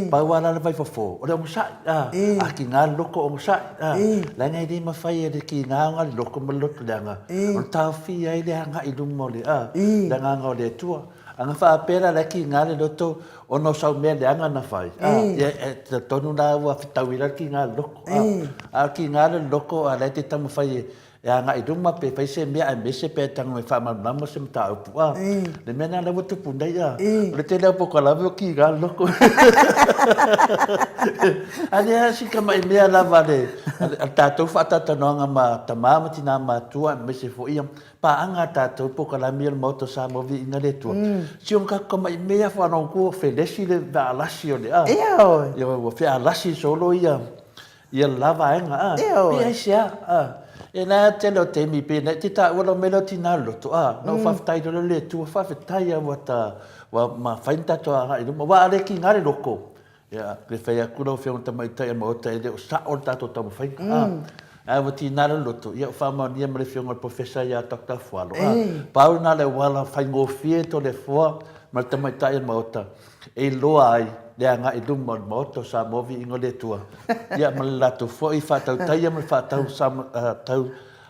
Pau lava la le vaifofo, o le onosai, a, a tiga le loto onosai, a, leaga e le mafai e le tiga ona le loto ma le loto leaga, o le taofia ai le agai i luma o le, a, le agaga o le Atua. A na faapea la, la e tiga le loto ona o sau mea leaga na fai, a, ia e talitonu la ua fetaui la le tiga o le loto, a, a o le tiga o le loto a o la e te taumafai e e agai i luma pe fai se mea aemaise pe tago e faamalamalama se mataupu a le mea lena lea ua tupu nei a o le tele o polokalame o kiga le loko a lea si tamai mea lava a le a le tatou faatalatalanoaga ma tama ma tina matutua aemaise foi ia paaga a tatou polokalame ia o le Maota o Samoa Viiga le Atua si ona tatou tamai mea faalogo felesi le fealasi o le a ua fealasi solo ia Ia le la vaega, a. Ioe. Pe aisea, a. E la tele o taimi pe na te taua lau mea lea o tina loto, a. Na ou faafetai loa lea i le Atua, faafetai lava ua ta, ua mafai ona tatou agai i luma. Aua a le tiga le loto, ia, pe fai atu lau Afioga i le Tamaitai o le Maota e le o sao le tatou taumafaiga, a. Ae ua tiga le loto, ia ua faamaonia ma le Afioga i le Polofesa ia Doctor Afualo, a. Pau lena o le auala faigofie Toleafoa ma le Tamaitai o le Maota, e iloa ai le agai i luma o le Maota o Samoa Viiga o le Atua, ia ma le latou foi faatautaia ma le faatau tau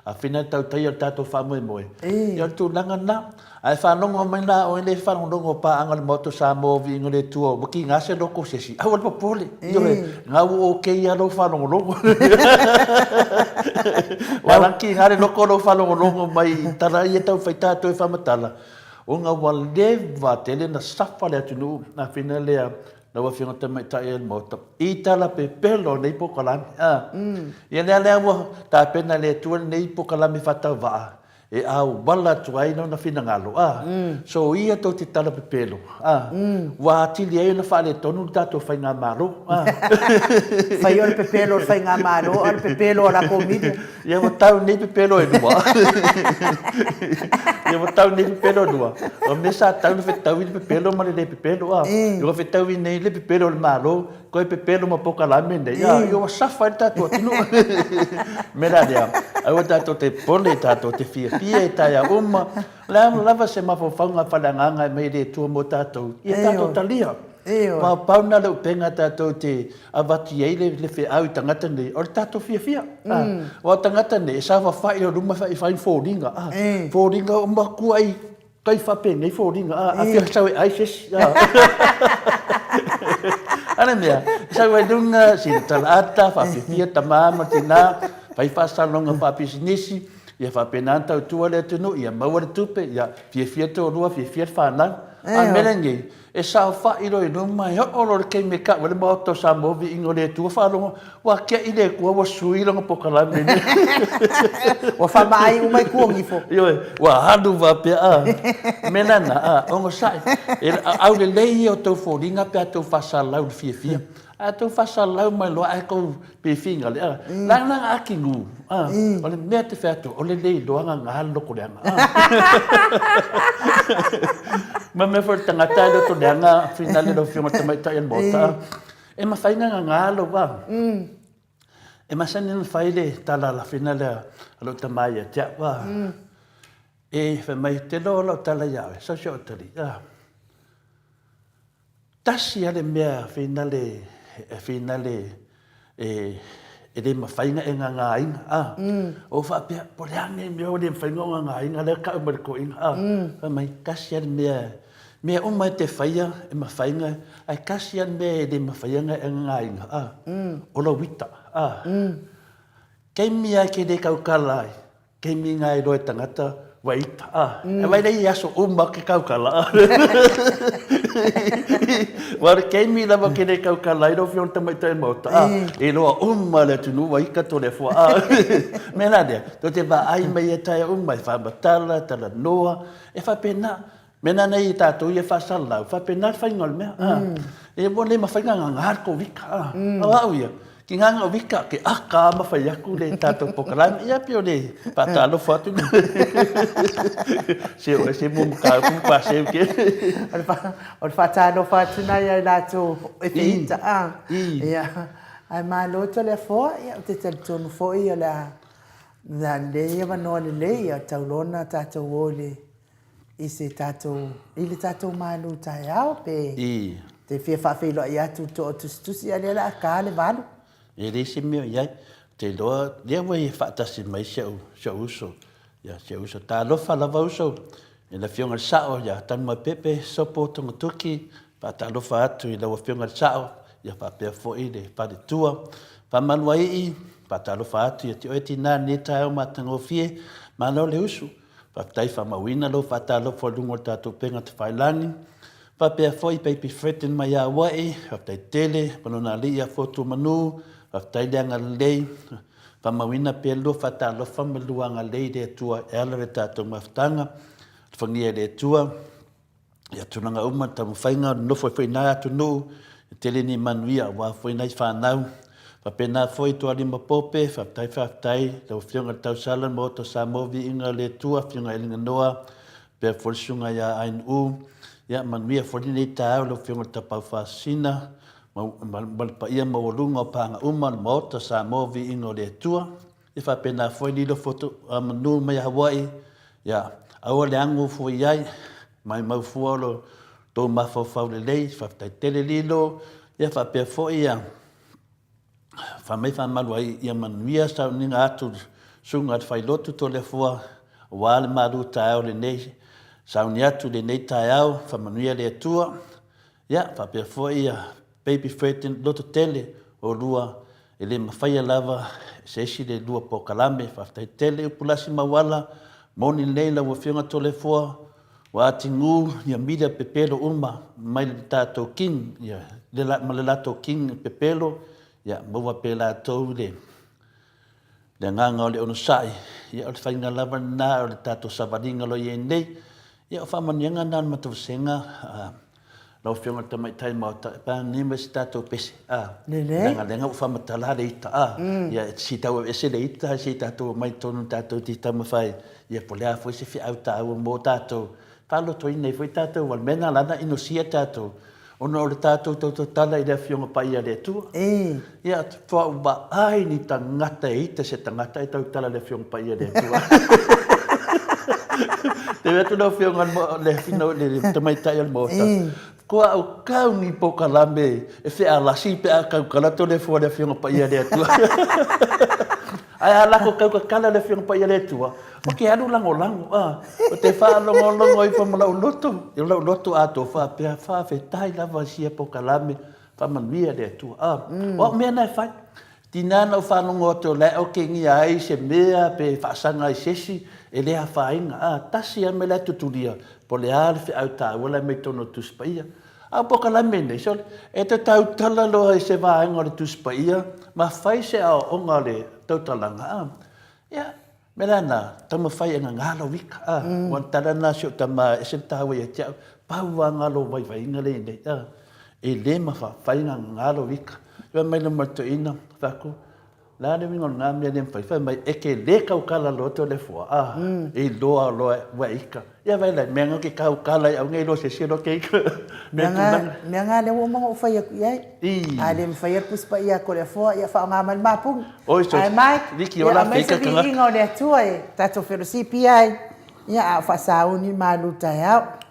afina le tautaia o le tatou faamoemoe. Ia o le tulaga lena. Ae faalogo mai la oe le faalogologo o paaga o le Maota o Samoa Viiga o le Atua ua tiga se loto o se isi, aua le popole. Ioe, na ua okay lava lou faalogologo. Ua ala ona tiga le loto o lou faalogologo mai i tala ia e taumafai tatou e faamatala, Ona ua leva tele na safa le atunuu afina lea lau Afioga Tamaitai o le Maota i tala pepelo o nei polokalame. A. Ia lea lea ua tapena e le Atua lenei polokalame faatauvaa e auala atu ai lona finagalo. A. Soia tou te tala pepelo. A. Ua atili ai ona faaletonu le tatou faigamalo. A. Fai o le pepelo o le faigamalo a o le pepelo o latou media. Ia ua tau nei pepelo e lua. Ia ua tau nei pepelo e lua. O mea sa tau na fetaui le pepelo ma le le pepelo a. Ia ua fetaui nei le pepelo o le Malo, koe pepelo ma polokalame nei a. Ia ua safa ai le tatou atunuu. O le mea la lea, aua tatou te popole, tatou te fiafia i taeao uma. O le a lava se mafaufauga faaleagaga e aumai e le Atua mo tatou, ia tatou talia. Aua pau lena o le upega tatou te avatu i ai le feau i tagata nei, o le tatou fiafia. Aua o tagata nei, e saofafai i luma e fai foliga. Foliga o matuai tai faapenei foliga. A fia sau e ai se isi. A le mea, sau ai luga, sina talaata, faafiafia tama ma tina, fai faasalanoga faapisinisi, ia faapena ona tautua le atunuu, ia maua le tupe, ia fiafia le toalua, fiafia le fanau. A o le mea lenei, e saofai loa i luma, e oo loa i le taimi e tau ai le Maota o Samoa viiga o le Atua, faalogo ua tea i le Atua ua sui lana polokalame. Ua faamaai uma i tua o gifo. Ioe, ua alu faapea, a. O le mea lena, a, onosai. E aulelei ia o tou foliga pe a tou faasalalau i le fiafia. A tou faasalalau mai loa ae tou pe finagale, a, leaga la a tigu, a, o le mea e te fai atu, o le le iloa gaga le loto leaga, a. Ma mea foi le tagata e loto leaga, finagale lau Afioga i le Tamaitai o le Maota, a, e mafai ona gaga lou va. E masani ona fai le tala lafina lea a lou tama ia te au, a, e fai mai, te loa lau tala ia oe, sau si ou atalii, a. Tasi lava le mea finale, finale e, e le mafai ona e gagāina, a. Ou faapea, po o le a lenei mea ua le mafai ona ou gagāina lea e tau mai le toeaina, a. Fai mai, tasi lava le mea, mea uma e te faia e mafai ona, ae tasi lava le mea e le mafai ona e gagāina, a, o lou ita, a. Taimi lava e te le tautala ai, Taimi na iloa e tagata ua ita a. E mai lea i aso uma ke kaukala a. Ua o le taimi lava ke le kaukala ai lau Afioga i le Tamaitai Maota a, e iloa uma le atunuu ua ita Toleafoa a. Mea la lea, tou te vaai mai e taea uma e faamatala, talanoa, e faapena. Mea na nei tatou ia faasalalau, faapena le faiga o le mea. A, e ua le mafai ona gaga le tou vika. A, o au ia, ki gaga o vika, ke aka a ma fai atu le tatou pokalame. Ia pei o le faatalofa atu. Se o se mo mataupu pa seu ke. O le faatalofa atu na ia i latou e feita. A, ia, ae malo Toleafoa, ia, ou te talitonu foi o le a lelei avanoa lelei, ia tau loa ona tatou o i le i se tatou, i le tatou malu taeao pe I. te fia faafeiloai atu i toa tusitusi a lea la a ta le 8. E leai se mea o i ai. Ou te iloa, lea ua ia faatasi mai si au, si au uso. Ia, si au uso. Talofa lava uso i le Afioga i le Sao ia Tanumapepe Sopo Togatoki. Faatalofa atu i lau Afioga i le Sao, ia faapea foi le faletua. Faamaluaii, faatalofa atu ia te oe tinā i lenei taeao matagofie. Malo le usu. Faafetai faamauina lou faatalofa i luga o le tatou upega tafailagi. Faapea foi Baby Fredden mai Hawaii, faafetai tele, ma lona alii ia Fotu Manu, faafetai le agalelei. Faamauina pea lua faatalofa ma lua agalelei i le Atua e ala i le tatou mafutaga. Alofagia e le Atua ia tulaga uma, le taumafaiga o le nofo ai foi i na atunuu, e tele ni manuia aua foi nai fanau. Faapena foi Tualima Pope, faafetai faafetai lau Afioga i le Tausala, le Maota o Samoa, Viiga o le Atua, Afioga Eliga Noa, faapea foi le Susuga ia Ainu. Ia manuia foi lenei taeao lau Afioga i le Tapaau Faasisina ma le paia maualuga o paga uma o le Maota o Samoa, Viiga o le Atua. E faapena foi lilo foto manu mai Hawaii, ia, aua le ago fua i ai, maimau fua o lo tou mafaufau lelei, faafetai tele lilo, ia faapea foi ia, fai mai faamalu ai ia manuia sauniga atu susuga i le Failotu Toleafoa, aua le malu taeao lenei, sauni atu lenei taeao, faamanuia le Atua, Ia, faapea foi ia Baby Fred loto tele o lua e le mafaia lava e se isi le lua polokalame. Faafetai tele Upulasi Mauala, moni lelei lau Afioga Toleafoa, ua atigu ia mila pepelo uma mai le tatou King, ia, le, ma le latou King pepelo, ia maua pea latou le Le agaga o le onosai, ia o le faiga lava lena o le tatou savaliga o lo o i ai nei. Ia o faamanuiaga na o le matavasega, lau Afioga i le Tamaitai Maota, e paania mai se tatou pese, a, leaga leaga ua faamatala le ita, a, ia se i tau aveese le ita, se i tatou omai tonu tatou te taumafai, ia po o le a foi se feau taua mo tatou, faalotoina ai foi tatou, aua o le mea lena la na inosia tatou, Ona o le tatou tautatala i le Afioga Paia a le Atua. Ia, toa u vaai ni tagata e ita se tagata e tautala i le Afioga Paia a le Atua. Te atu lau Afioga le afina le tamaitai o le Maota, kua au kau ni pokalame e fealasi pe a tautala Toleafoa i le Afioga Paia a le Atua. Ae a lako tautatala le Afioga Paia a le Atua, Ou te alu lagolago, a, ou te faalogologo ifo ma lou loto, i lou loto atoa faapea, faafetai lava i sia pokalame, faamanuia le Atua. A, o au mea na e fai. Tinā na ou faalogo atu o lae okegia ai se mea pe faasaga ai se isi, e le afaina, a, tasi a mea la e tutulia, po o le a le feau taua la e aumai i totonu o le Tusi Paia. A o polokalame nei, sole, e te tautala loa i se vaega o le Tusi Paia ma fai se aoaoga o le tautalaga, a, ia, mea la na, taumafai e gaga lou ika, a, ua tala lena a si ou tama e ese le taua ia te au, pau lava na o lou vaivaiga lea i nei, a, e le mafai ona gaga lou ika. Fai mai le ma le toeaina, fai atu, O le a le uiga o lena mea le mafai? Fai mai, e te le tautala loa Toleafoa, a, e iloa loa ua e ika. Ia vaai la, mea na ou te tautala ai aua ne i iloa e se isi loa te ika. Mea tulaga. Mea na lea ua uma ona ou fai atu i ai. A le mafai e le Tusi Paia a Toleafoa, ia faaaoga mai le mapuni. Oi, so, Ae Mike, ia aumai se viiga o le Atua e tatou felosipi ai, ia a o faasauni le malu taeao.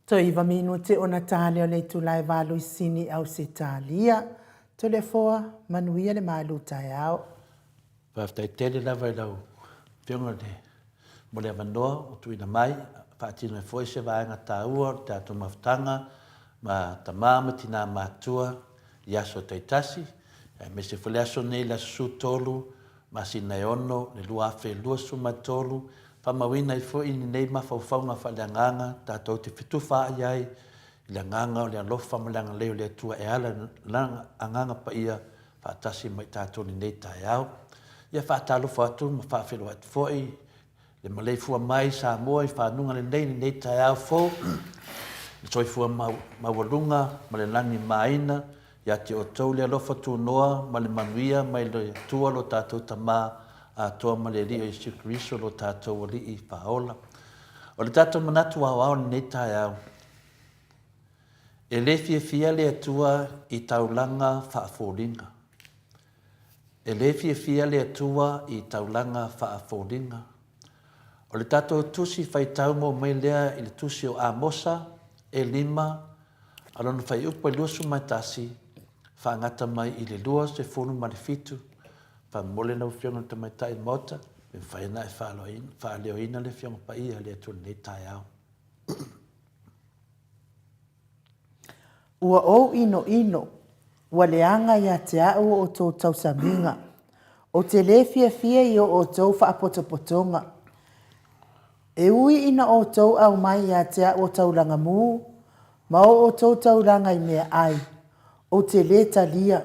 Toe iva minute ona ta lea o le itula e valo i Sini, Ausetalia. Toleafoa, manuia le malu taeao. Faafetai tele lava i lau Afioga i le mo le avanoa ua tuuina mai, faatino ai foi se vaega taua o le tatou mafutaga ma tama ma tina matutua i aso taitasi, aemaise foi le aso nei le aso 13 masina e 6 le 2023, faamauina ai foi lenei mafaufauga faaleagaga tatou te fetufaai ai i le agaga o le alofa ma le agalelei o le Atua e ala i Lana Agaga Paia faatasi ma i tatou i lenei taeao. Ia faatalofa atu ma faafeiloai atu foi le maleifua mai Samoa i fanuga lelei i lenei taeao fou, le soifua maualuga ma le lagi maina. Ia te outou le alofa tunoa ma le manuia mai le Atua lo tatou Tama atoa ma le Alii o Iesu Keriso lo tatou Alii Faaola. O le tatou manatu aoao i lenei taeao, e le fiafia le Atua i taulaga faafoliga. E le fiafia le Atua i taulaga faafoliga. O le tatou tusi faitau mo mai lea i le tusi o Amosa e lima a lona fuaiupu e 21, faagata mai i le 27. Faamolemole lau Afioga i le Tamaitai o le Maota, pe mafai ona e faaleoina le Afioga Paia a le Atua i lenei taeao. Ua ou inoino, ua leaga ia te au o outou tausamiga. Ou te lē fiafia i o outou faapotopotoga. E ui ina outou aumai ia te au o taulaga mū, ma o outou taulaga i meaai, ou te lē talia.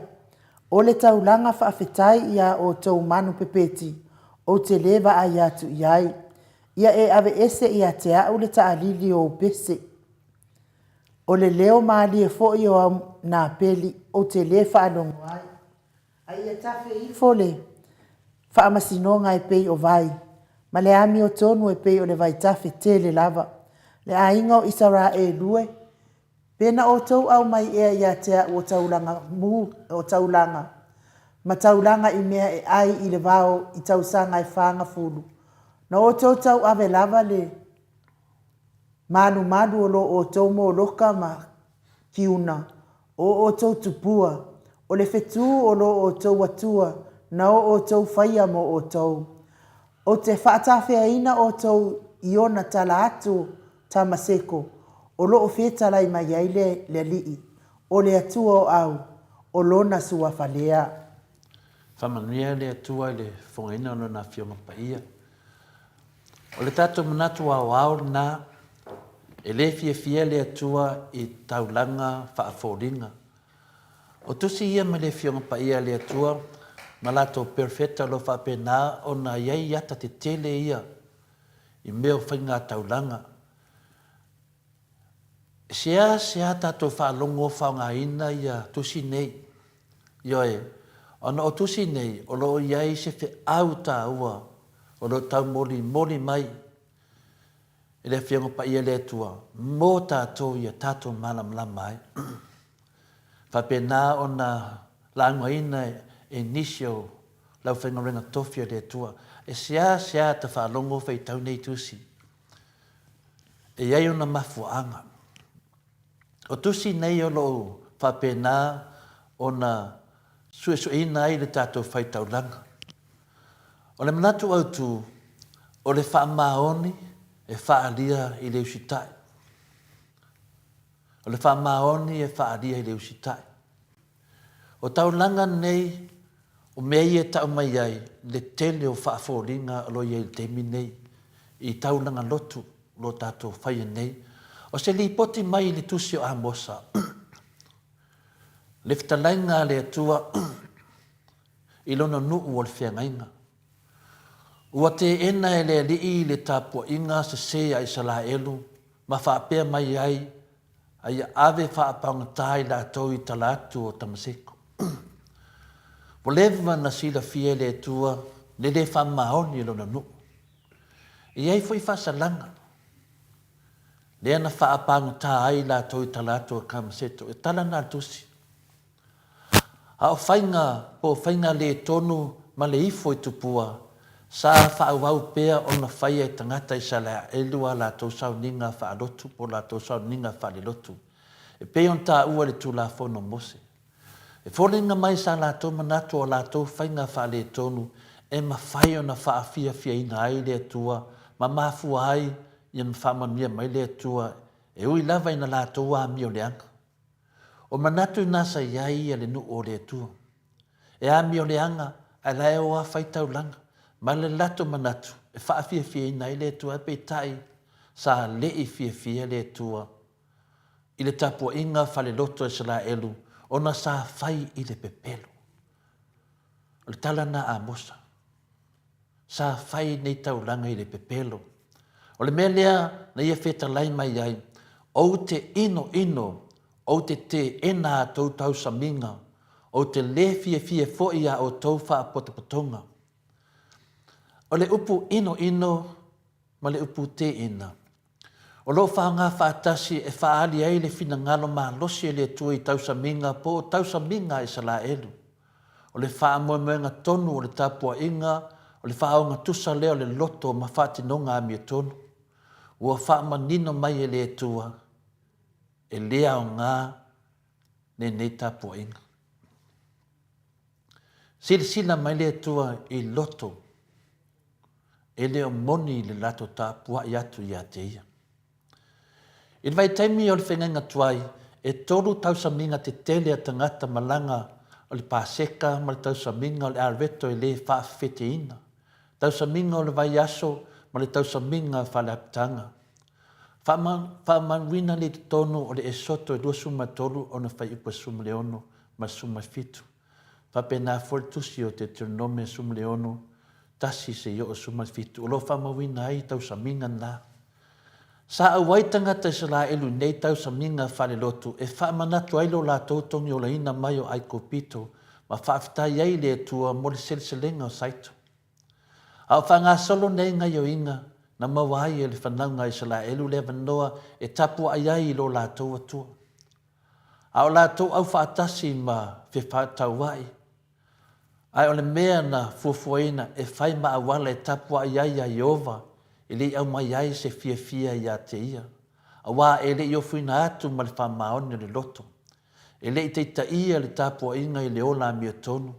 O le taulaga faafetai i a outou manu pepeti, ou te lē vaai atu i ai. Ia e aveese ia te au le taalili o ou pese. O le leo malie foi o au napeli, ou te lē faalogo ai. A ia tafe ifo le faamasinoga e pei o vai, ma le amiotonu e pei o le vaitafe tele lava. Le aiga o Isaraelu e, pe na outou aumai ea ia te au o taulaga mu, o taulaga, ma taulaga i mea e ai i le vao i tausaga e fagafulu, na outou tauave lava le malumalu o lo outou moloka ma kiuna, o outou tupua, o le fetū o lo outou Atua na o outou faia mo outou. Ou te faatafeaina outou i ona tala atu o Tamaseko, o lo o fetalai mai ai le le Alii, o le Atua o au, o Lona suafa lea. Faamanuia le Atua i le fofogaina o Lona Afioga Paia. O le tatou manatu aoao lena, e le fiafia le Atua i taulaga faafoliga. O tusi ia mai le Afioga Paia a le Atua ma latou perofeta o lo o faapena ona i ai ata tetele ia i mea o faigataulaga. E seasea tatou faalogo faaaogaina ia tusi nei. Ioe, ona o tusi nei o lo o i ai se feau taua o lo o taumolimoli mai e le Afioga Paia le Atua mo tatou ia tatou malamalama ai. Faapena ona laugaina e nisi o le aufaigaluega tofi a le Atua, e seasea ta faalogo faitau nei tusi. E i ai ona mafuaaga. O tusi nei o lo o faapena ona suesueina ai le tatou faitaulaga. O le manatu autu, o le faamaoni e faaalia i le usitai. O le faamaoni e faaalia i le usitai. O taulaga nei, o mea ia e tau mai ai le tele o faafoliga o lo o i ai i le taimi nei i taulaga lotu o lo o tatou faia nei. O se lipoti mai i le tusi o Amosa, le fetalaiga a le Atua i lona nuu o le feagaiga. Ua teena e le Alii le tapuaiga sese a Isalaelu ma faapea mai ai a ia ave faapaugata i latou i tala atu o Tamaseko. Ua leva na silafia e le Atua le le faamaoni o lona nuu. E i ai foi faasalaga, lea na faapaugata ai i latou i tala atu o Tamaseto. E tala na a le Tusi. A o faiga po o faiga le tonu ma le ifo i tupua, sa faaauau pea ona faia e tagata Isaraelu a latou sauniga faalotu po o latou sauniga faalelotu, e pei ona taua i le Tulafono o Mose. E foliga mai sa latou manatu o a latou faiga faaletonu e mafai ona faafiafiaina ai le Atua ma mafua ai ia faamanuia mai le Atua e ui lava ina latou amio leaga. O manatu na sa i ai ia le nuu o le Atua. E amio leaga ae la e o a fai taulaga ma le latou manatu e faafiafiaina ai le Atua ae peitai sa le i fiafia le Atua i le tapuaiga falelotu a Isaraelu ona sa fai i le pepelo. O le tala na a Amosa. Sa fai nei taulaga i le pepelo. O le mea lea na ia fetalai mai ai, Ou te inoino. Ou te teena a tou tausamiga, ou te lē fiafia foi i a outou faapotopotoga. O le upu inoino ma le upu teena, o lo o faaaoga faatasi e faaali ai le finagalo malosi o le Atua i tausamiga po o tausamiga a Isalaelu. O le faamoemoega tonu o le tapuaiga o le faaogatusa lea o le loto ma faatinoga amiotonu. Ua faamanino mai e le Atua, e le aoga lenei tapuaiga. Silasila mai le Atua i loto e le o moni le latou tapuai atu ia te Ia. I le vaitaimi o le feagaiga tuai, e tolu tausamiga tetele a tagata malaga o le Paseka ma le tausamiga o le Areto e le faafefeteina, tausamiga o le vaiaso ma le tausamiga faaleapitaga. Faamauina le i totonu o le Esoto e 23 ona fuaiupu e 16 ma le 17. Faapena foi le tusi o Deuteronome 16, 1 seia oo 17, o lo o faamauina ai tausamiga na. Sa auai tagata Isaraelu i nei tausamiga faalelotu e faamanatu ai lo latou togiolaina mai o Aikupito ma faafetai ai i le Atua mo le seleselega o Saito. A o faagasolo nei gaioiga na maua ai e le fanauga a Isaraelu le avanoa e tapuai ai i lo latou Atua. A o latou aufaatasi ma fefaatauai, ae o le mea na fuafuaina e fai ma auala e tapuai ai iā Ieova e le i aumai ai se fiafia iā te ia, auā e le i ofuina atu ma le faamaoni o le loto. E le i taitaia le tapuaiga i le ola amiotonu.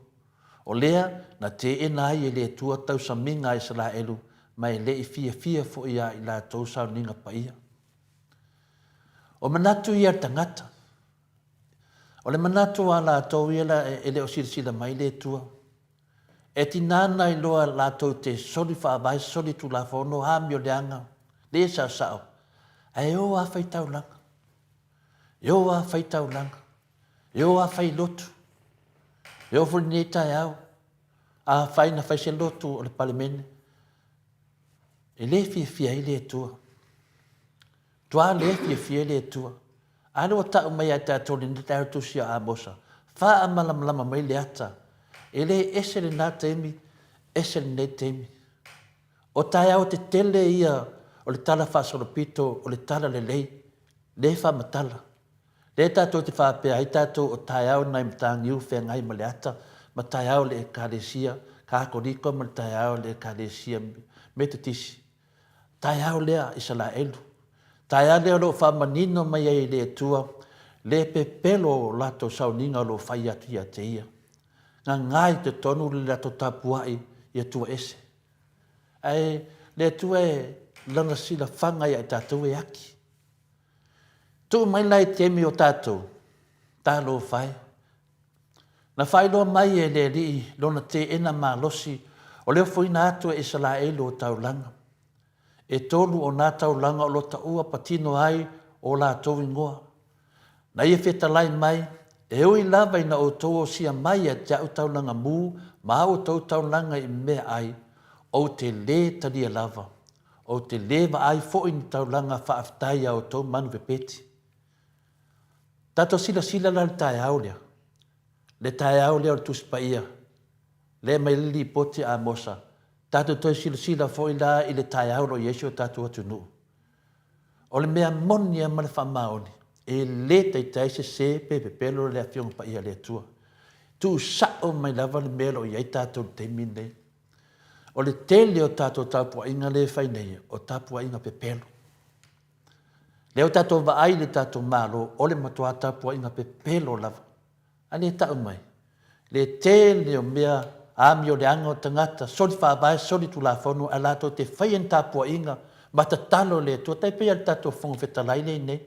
O lea na teena ai e le Atua tausamiga a Isaraelu ma e le i fiafia foi iā i latou sauniga paia. O manatu ia a le tagata. O le manatu a latou ia la e le o silasila mai le Atua. E tina ana iloa latou te soli faavae soli tulafono amioleaga le saosao ae o a fai taulaga. E o a fai taulaga. E o a fai lotu. E oo foi lenei taeao, afai na fai se lotu o le Palemene, e le fiafia ai le Atua. Tua le fiafia ai le Atua. A lea ua tau mai ia i tatou lenei taeao tusi a Amosa, faamalamalama mai le ata, e le ese lena taimi, ese lenei taimi. O taeao tetele ia o le tala faasolopito o le tala lelei, le faamatala. Lea tatou te faapea ai tatou o taeao nai Mataniu feagai ma le ata ma taeao le Ekalesia Katoliko ma le taeao le Ekalesia Metotisi. Taeao lea Isalaelu. Taeao lea o lo o faamanino mai ai e le Atua le pepelo o latou sauniga o lo o fai atu ia te Ia. Gaga i totonu le latou tapuai i Atua ese. Ae le Atua e lana silafaga ia i tatou e aki. Tuu mai la i taimi o tatou, talofa e. Na faailoa mai e le Alii lona teena malosi o le ofoina atu e Isalaelu o taulaga. E tolu o nā taulaga o lo taua patino ai o latou ingoa. Na ia fetalai mai, E ui lava ina outou osia mai ia te au taulaga mū ma a outou taulaga i mea ai, ou te lē talia lava. Ou te lē vaai foi ni taulaga faafetai a outou manu pepeti. Tatou silasila la i le taeao lea, le taeao lea o le Tusi Paia, lea e aumai ai le lipoti a Amosa, tatou toe silasila foi la i le taeao o lo o i ai si o tatou atunuu. O le mea moni lava ma le faamaoni, e le taitai sese pe pepelo le Afioga Paia a le Atua. Tuusao mai lava le mea o lo o i ai tatou i le taimi lenei. O le tele o tatou tapuaiga lea e fai nei, o tapuaiga pepelo. Lea ua tatou vaai i le tatou Malo, o le matua tapuaiga pepelo lava. A lea e tau mai, le tele o mea amioleaga o tagata, soli faavae, soli tulafono, ae latou te faia ni tapuaiga ma tatalo i le Atua, tai pei lava o le tatou Fofoga Fetalai lea i inei.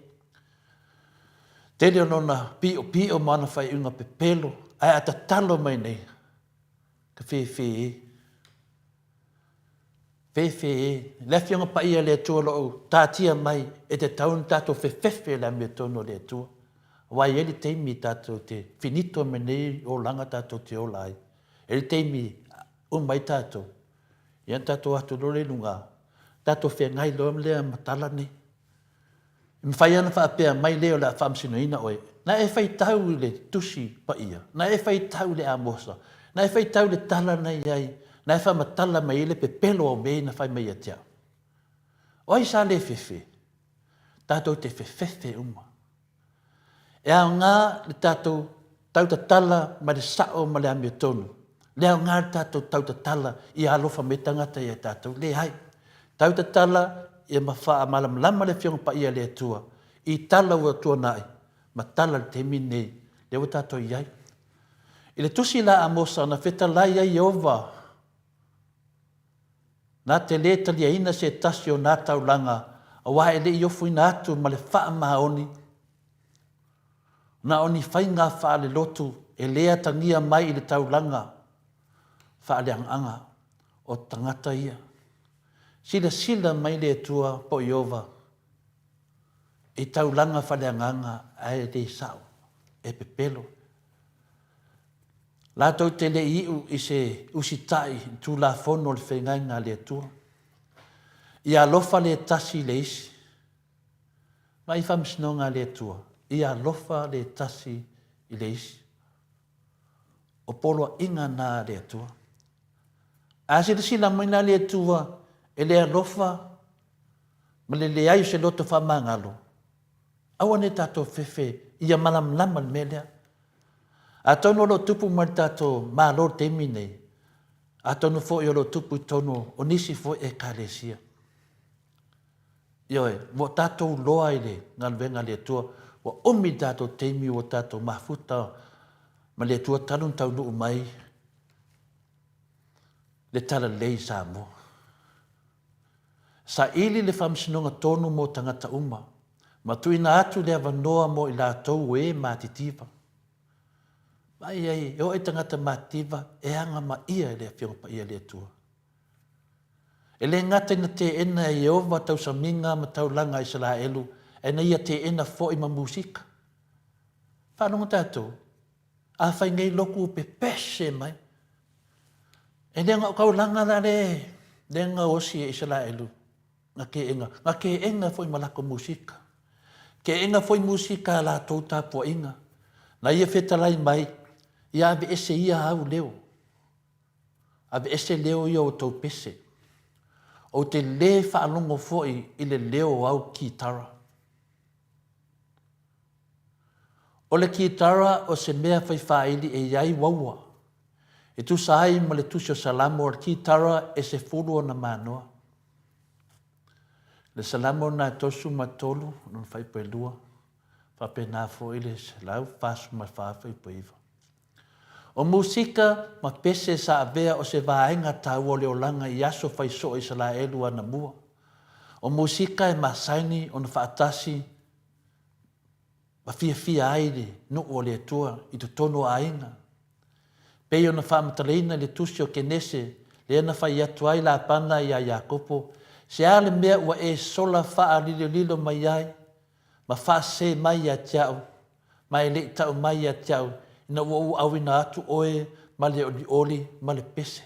Tele o lona piopio ma ana faaiuga pepelo, ae a tatalo mai nei, ka fefe e. Fefe e. Le Afioga Paia a le Atua o lo o tatia mai e tatau ona tatou fefefe i le amiotonu a le Atua. Aua e i ai le taimi tatou te finito mai nei olaga tatou te ola ai. E i ai le taimi uma ai tatou, ia ona tatou o atu loa lea i luga, tatou feagai loa lea ma tala nei. E mafai lava ona faapea mai le o le a faamasinoina oe, na e faitau i le Tusi Paia, na e faitau i le Amosa, na e faitau i le tala na i ai, na e faamatala mai ai le pepelo o mea ia na fai mai ia te au. O ai sa le fefe? Tatou te fefefe uma. E aoga le tatou tautatala ma le sao ma le amiotonu. Le aoga le tatou tautatala ia alofa mai tagata ia tatou. Leai. Tautatala ia ma faamalamalama le Afioga Paia a le Atua i tala ua tuanai ma tala i le taimi lenei lea ua tatou i ai. I le tusi la a Amosa na fetalai ai Ieova Na te lē taliaina se tasi o nā taulaga aua e le i ofoina atu ma le faamaoni, na o ni faiga faalelotu e lē atagia mai i le taulaga faaleagaaga o tagata ia. Silasila mai le Atua po o Ieova i taulaga faaleagaga ae le sao, e pepelo. Latou te le i iu i se usitai i Tulafono o le feagaiga a le Atua. Ia alofa le tasi i le isi. Vaai i faamasinoga a le Atua, ia alofa le tasi i le isi. O poloaiga na a le Atua. A silasila mai la le Atua e le alofa ma le leai o se loto faamagalo, aua ne i tatou fefe ia malamalama le mea lea. Atonu o lo o tupu mai le tatou Malo i le taimi lenei, atonu foi o lo o tupu i totonu o nisi foi Ekalesia. Ioe, ua tatou loa i le galuega a le Atua, ua umi le tatou taimi ua tatou mafuta ma le Atua talu ona taunuu mai le Talalelei i Samoa. Saili le faamasinoga tonu mo tagata uma, ma tuuina atu le avanoa mo i latou o e matitiva. Vaai ai, e oo i tagata matitiva e agamaia e le Afioga Paia a le Atua. E le gata ina teena e Ieova tausamiga ma taulaga a Isaraelu, ae na ia teena foi ma musika. Faalogo tatou, afai nei loku pepese mai, E le o taulaga la le le gaosi e Isaraelu na keʻena, na keʻena foi ma latou musika. Keʻena foi musika a latou tapuaiga. Na ia fetalai mai, ia aveese ia au leo. Aveese leo ia o tou pese. Ou te le faalogo foi i le leo o au kitara. O le kitara o se mea fai faaili e iai uaua. E tusa ai ma le Tusi o Salamo o le kitara e sefulu ona manoa. Le Salamo lena e 33 lona fuaiupu e lua, faapena foi le 144 fuaiupu e iva. O musika ma pese sa avea o se vaega taua o le olaga i aso fai soo Isalaelu anamua. O musika e masaini ona faatasi ma fiafia ai le nuu o le Atua i totonu o aiga. Pei ona faamatalaina i le tusi o Kenese, lea na fai atu ai Lapana iā Iakopo, Se a le mea ua e sola faalilolilo mai ai, ma faasē mai ia te au, ma e le i tau mai ia te au, ina ua ou auina atu oe ma le olioli ma le pese.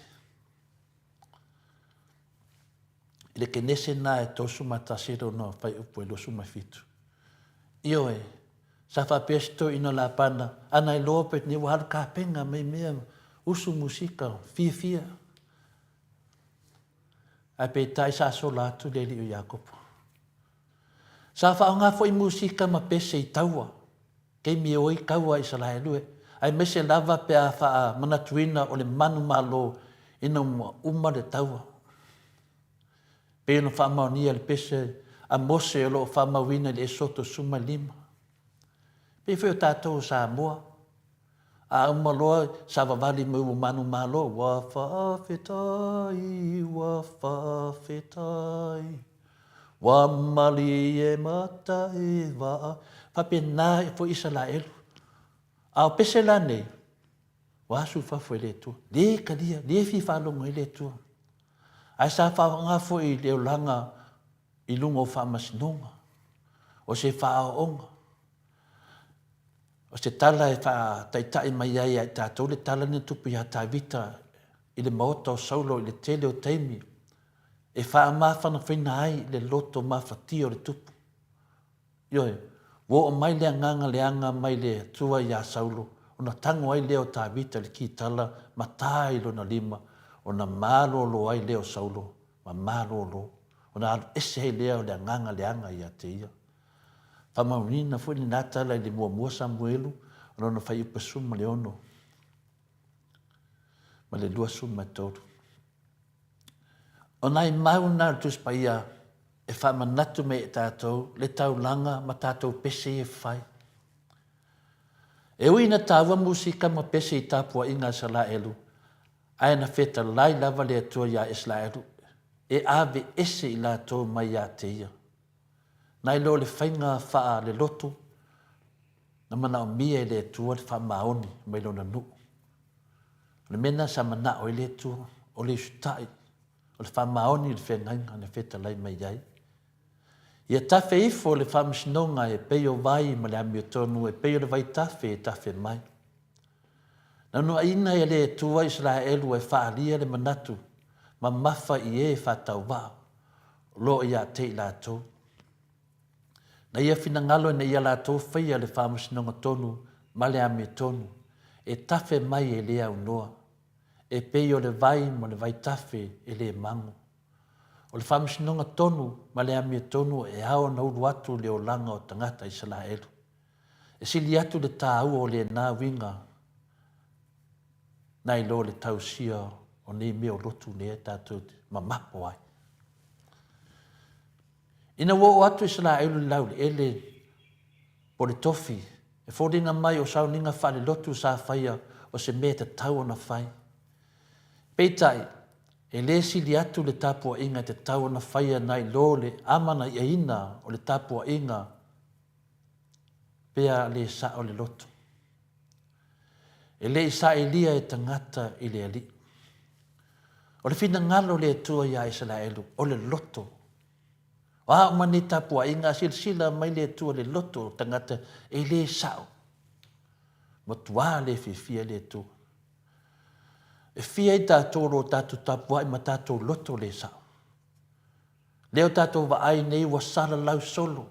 I le Kenese lena e 31 lona fuaiupu e 27. Ioe, sa faapea si toeaina Lapana, ana iloa pe nei ua alu kapenga mai mea usu musika fiafia. Ae peitai sa sola atu le alii o Iakopo. Sa faaaoga foi musika ma pese i taua, taimi e o ai taua a Isaraelu e, aemaise lava pe a faamanatuina o le manumalo ina ua uma le taua. Pei ona faamaonia e le pese a Mose o lo o faamauina i le Esoto 15. Pei foi o tatou o Samoa, a uma loa savavali mai ua manumalo, ua faafetai, ua faafetai, ua malie matai vaa. Faapena foi Isaraelu. A o pese la nei, ua asu i fafo e le Atua. Le talia, le fia faalogo ai le Atua. Ae sa faaaoga foi i le olaga i luga o faamasinoga, o se faaoaoga, o se tala e faataitai mai ai ia i tatou le tala na tupu ia Tavita i le maota o Saulo i le tele o taimi e faamafanafaina ai le loto mafatia o le tupu. Ioe, ua oo mai le agaga leaga mai le Atua iā Saulo, ona tago ai lea o Tavita i le kitala ma tā i lona lima, ona malōlō ai lea o Saulo, ma malōlō, ona alu ese ai lea o le agaga leaga ia te ia. Faamaoniina foi lena tala i le muamua Samuelu o lona fuaiupu 16 ma le 23. O nai mau na o le Tusi Paia e faamanatu mai e tatou le taulaga ma tatou pese ia e fai. E ui ina taua musika ma pese i tapuaiga a Isalaelu, ae na fetalai lava le Atua iā Isalaelu e ave ese i latou mai iā te ia. Nai lo le faiga faa le loto na manaomia e le Atua le faamaoni mai lona nuu. O le mea lena sa manao ai le Atua, o le usutai, o le faamaoni i le feagaiga na fetalai mai ai. Ia tafe ifo le faamasinoga e pei o vai ma le amiotonu e pei o le vaitafe e tafe mai. Na unuaina e le Atua Isaraelu e faaalia le manatu mamafa i e faatauvaa o lo o ia te i latou. Na ia finagalo ina ia latou faia le faamasinoga tonu ma le amiotonu e tafe mai e le aunoa, e pei o le vai ma le vaitafe e le mago. O le faamasinoga tonu ma le amiotonu e ao ona ulu atu le olaga o tagata Isalaelu. E sili atu le taua o lena uiga nai lo le tausia o nei mea o lotu lea tatou te mamapo ai. Ina ua oo atu Isaraelu i le laueleele po o le tofi, e foliga mai o sauniga faalelotu sa faia o se mea e tatau ona fai. Peitai, e le sili atu le tapuaiga e tatau ona faia nai lo le amanaiaina o le tapuaiga pea le sao le loto. E le i sailia e tagata i le Alii. O le finagalo o le Atua iā Isaraelu, o le loto. O a uma nei tapuaiga, a silasila mai le Atua i le loto o tagata, e le sao. Matuā le fiafia le Atua. E fia ai tatou o lo tatou tapuai ma tatou loto le sao. Lea o tatou vaai nei ua salalau solo.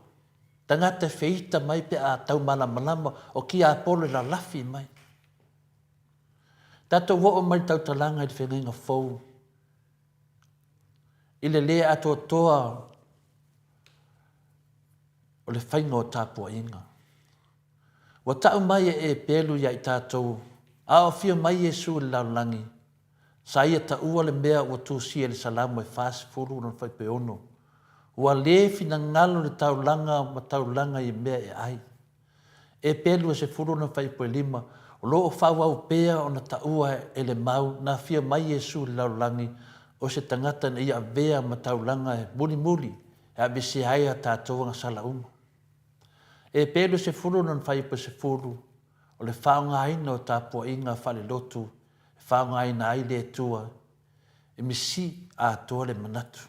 Tagata e feita mai pe a taumalamalama o tiapolo e lalafi mai. Tatou oo mai le tautalaga i le feagaiga fou i le le atoatoa o le faiga o tapuaiga. Ua tau mai e Epelu ia i tatou, a o afio mai Iesu i le lalolagi, sa ia taua le mea ua tusia i le Salamo e 40 lona fuaiupu e 6, Ua le finagalo le taulaga ma taulaga i mea e ai. Epelu e 10 lona fuaiupu e 5, o lo o faaauau pea ona taua e le mau na afio mai Iesu i le lalolagi o se tagata ina ia avea ma taulaga e mulimuli e aveesea ai a tatou agasala uma. Epelu e 10 lona fuaiupu e 10, o le faaaogaina o tapuaiga faalelotu e faaaogaina ai le Atua e misi atoa le manatu.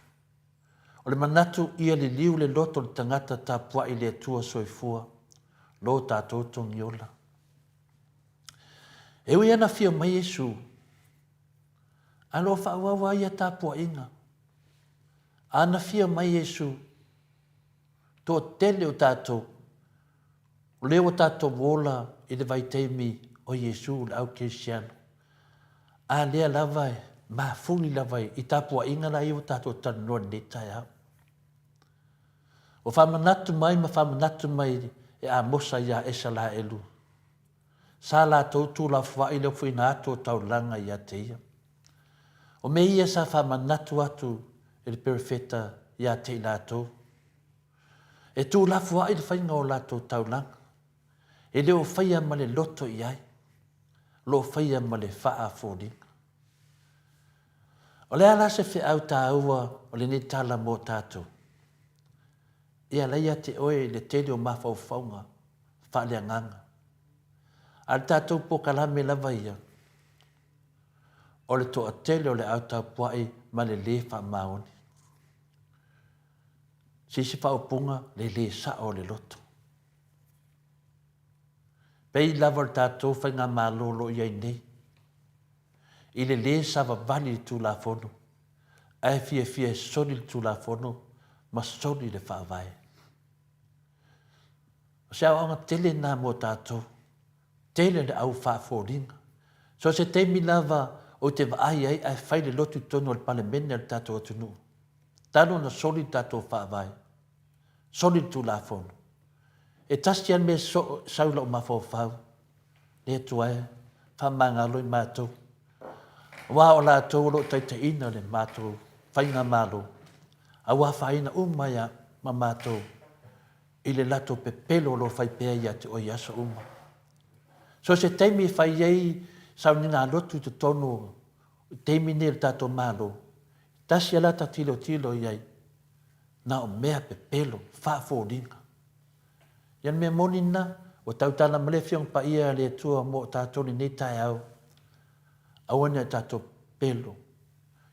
O le manatu ia liliu le loto o le tagata tapuai i le Atua soifua, lo tatou togiola. E ui ana afio mai Iesu, a lo faaauau a ia tapuaiga. A na afio mai Iesu, toatele o tatou, O lea ua tatou ola i le vaitaimi o Iesu le au Kerisiano, a lea lava e mafuli lava i tapuaiga la ia ua tatou talanoa i lenei taeao. Ua faamanatu mai ma faamanatu mai e Amosa iā Esalaelu, sa latou tuulafoai le ofoina atu o taulaga ia te ia. O mea ia sa faamanatu atu e le perofeta ia te i latou. E tuulafoai le faiga o latou taulaga. E le o faia ma le loto i ai, o lo o faia ma le faafoliga. O le a la se feau taua o lenei tala mo tatou? E ala ia te oe le tele o mafaufauga faaleagaga. A o le tatou polokalame lava ia, o le toatele o le au tapuai ma le lē faamaoni. Se isi faaupuga, le lē sao o le loto. Pei lava o le tatou faigamalo o lo o i ai nei, i le lē savavali i le Tulafono, ae fiafia e soli le Tulafono ma soli le Faavae. O se aoaoga tele lena mo tatou. Tele le au faafoliga. So o se taimi lava ou te vaai ai ae fai le lotu i totonu o le Palemene a le tatou atunuu. Talu ona soli le tatou Faavae. Soli le Tulafono. E tasi lava le mea soo e sau i lou mafaufau, Le Atua e, faamagalo i matou. Aua o latou o lo o taitaiina le matou faigamalo, a ua afaina uma ai lava ma matou i le latou pepelo o lo o fai pea ia te oe i aso uma. So o se taimi e fai ai sauniga lotu i totonu o taimi nei o le tatou Malo, tasi lava la ta tilotilo i ai, na o mea pepelo, faafoliga. Ia le mea moni lena, ua tautala ma le Afioga Paia a le Atua mo tatou lenei taeao, aua ne i tatou pepelo,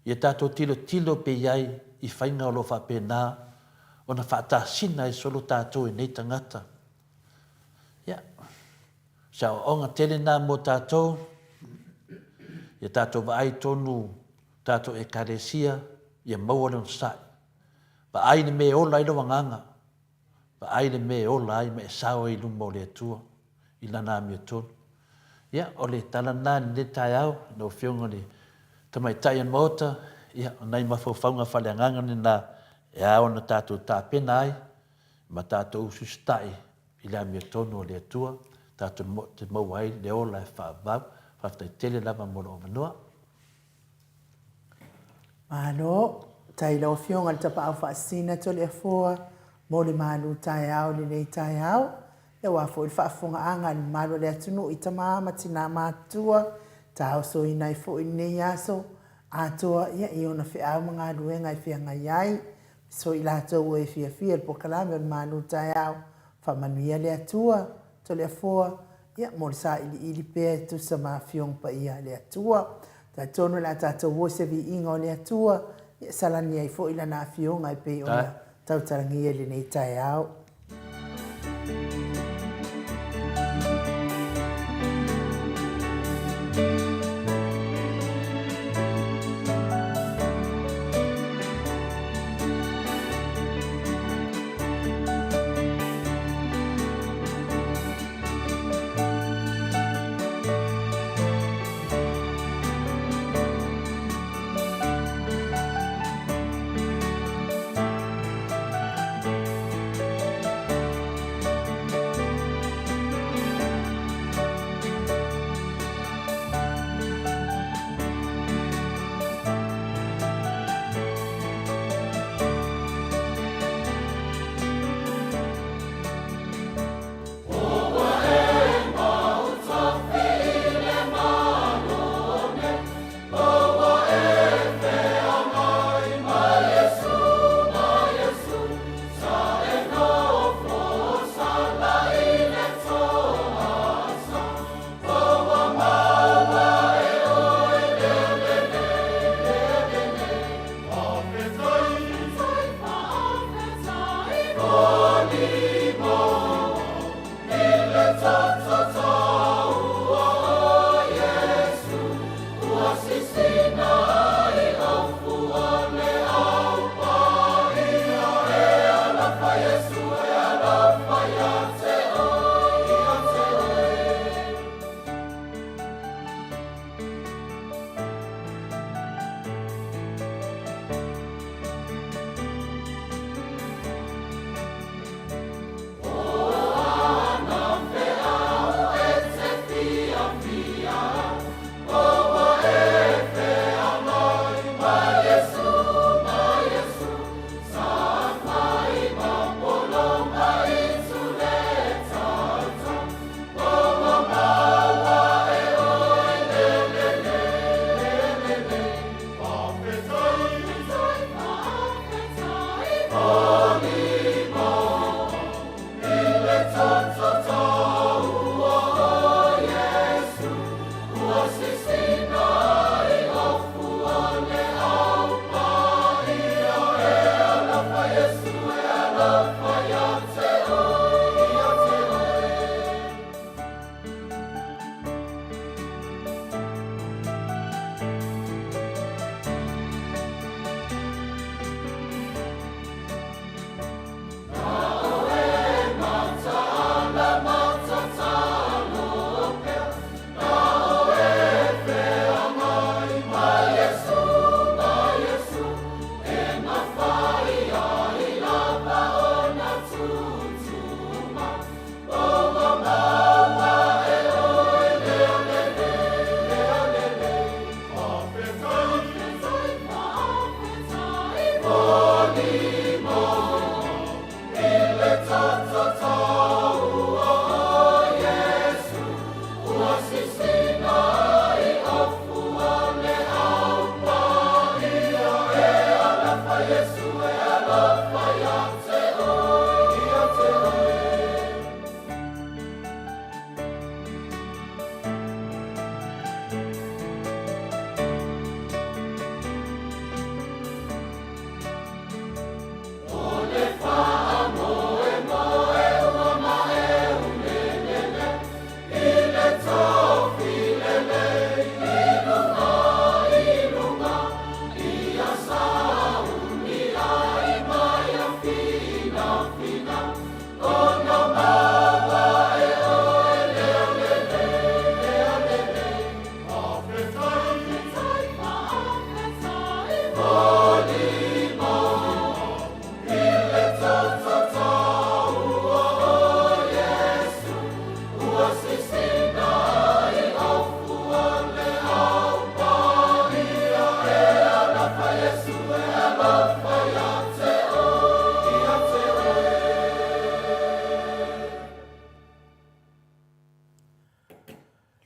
ia tatou tilotilo pea i ai i faiga o lo o faapena ona faatasina ai solo tatou e nei tagata. Ia, se aoaoga tele lena mo tatou, ia tatou vaai tonu tatou Ekalesia, ia maua le onosai. Vaai le mea e ola ai lou agaga, Vaai le mea e ola ai ma e sao ai i luma o le Atua i Lana amiotonu. Ia, o le tala lena i lenei taeao, lau Afioga i le Tamaitai o le Maota, ia, o nai mafaufauga faaleagaga lena e ao ona tatou tapena ai ma tatou usiusitai i le amiotonu o le Atua, tatou te maua ai le ola e faavavau. Faafetai tele lava mo lou avanoa. Malo, tai lau Afioga i le Tapaau Faasisina Toleafoa mo le malu taeao i lenei taeao, aua foi le faafofogaaga a le mamalu o le atunuu i tama ma tina matutua, taosoina ai foi lenei aso atoa ia i ona feau ma galuega e feagai ai. So i latou ua e fiafia i le polokalame o le malu taeao, faamanuia le Atua, Toleafoa, ia, mo le sailiili pea e tusa ma Afioga Paia a le Atua. Talitonu o le a tatou o i se viiga o le Atua, ia salani ai foi Lana Afioga e pei ona tautalagia i lenei taeao.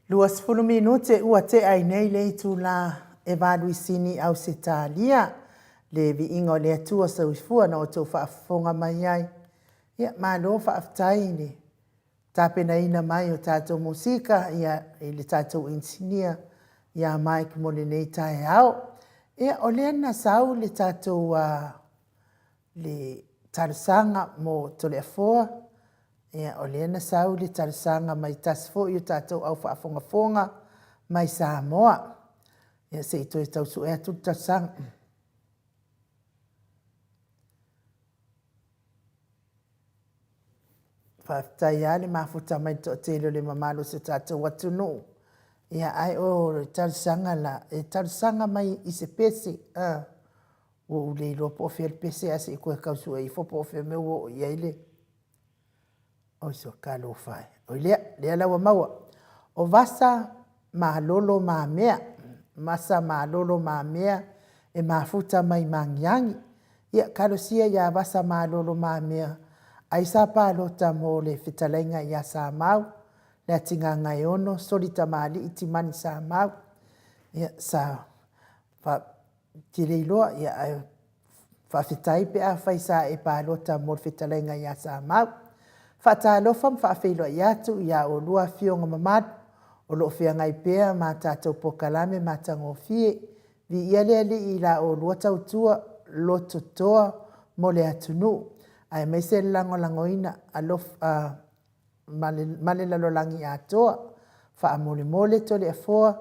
20 minute ua tea ai nei le itula e valuisini i Ausetalia, le viiga o le Atua soifua na outou faafofoga mai ai. Ia, malo faafetai i le tapenaina mai o tatou musika, ia, i le tatou inisinia ia Mike mo lenei taeao. Ia, o lea na sau le tatou uh, le talosaga mo Toleafoa, ia, o lea na sau le talosaga mai tasi foi o tatou au faafogafoga mai Samoa. Ia, se i toe tau sue atu le talosaga. Faafetai lava le mafuta mai le toatele o le mamalu o si o tatou atunuu. Ia, ae o le talosaga la, e talosaga mai i se pese, a, ua ou le iloa po o fea le pese, ae se i toe tau sue ifo po o fea le mea ua oo i ai le... Oi so talofa e. Oi lea, lea la ua maua. O Vasa Malolo Mamea, Vasa Malolo Mamea e mafuta mai Magiagi. Ia, talosia ia Vasa Malolo Mamea ai sa palota mo le fetalaiga ia Samau, Leatigagaeono, Soli Tamalii Timani Samau. Ia, sa fa, te le iloa, ia, ae faafetai pe afai sa e palota mo le fetalaiga ia Samau. Faatalofa ma faafeiloai atu i a oulua afioga mamalu o lo o feagai pea ma tatou polokalame matagofie. Viia le Alii i la oulua tautua lototoa mo le atunuu, aemaise le lagolagoina alofa, ma le, ma le lalolagi atoa. Faamolemole Toleafoa,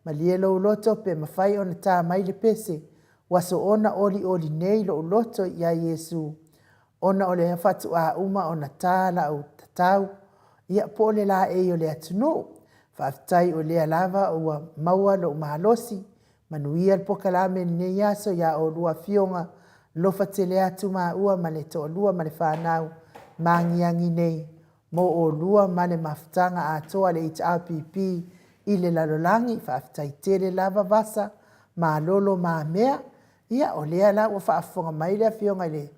malie lou loto pe mafai ona ta mai le pese, ua soona olioli nei lou loto ia Iesu, ona o le faatuaa uma ona ta lau tatau, ia po o le laei o le atunuu. Faafetai o lea lava ua maua lou malosi. Manuia le pokalame i lenei aso iā oulua afioga, alofa tele atu maua ma le toalua ma le fanau maagiagi nei mo oulua ma le mafutaga atoa a le HRPP i le lalolagi. Faafetai tele lava Vasa, malolo mamea. Ia o lea la ua faafofoga mai le afioga i le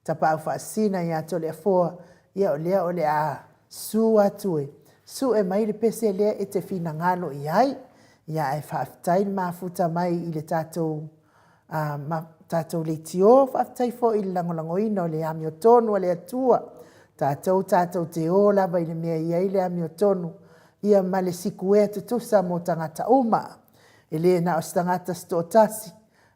Tapaau Faasisina ia Toleafoa, ia o lea o le a su atu e sue mai le pese lea e te finagalo i ai. Ia ae faafetai le mafuta mai i le tatou a, ma, tatou leitio, faafetai foi i le lagolagoina o le amiotonu a le Atua. Tatou tatou te o lava i le mea e i ai le amiotonu, ia ma le sikuea tutusa mo tagata uma. E le na o se tagata se toatasi,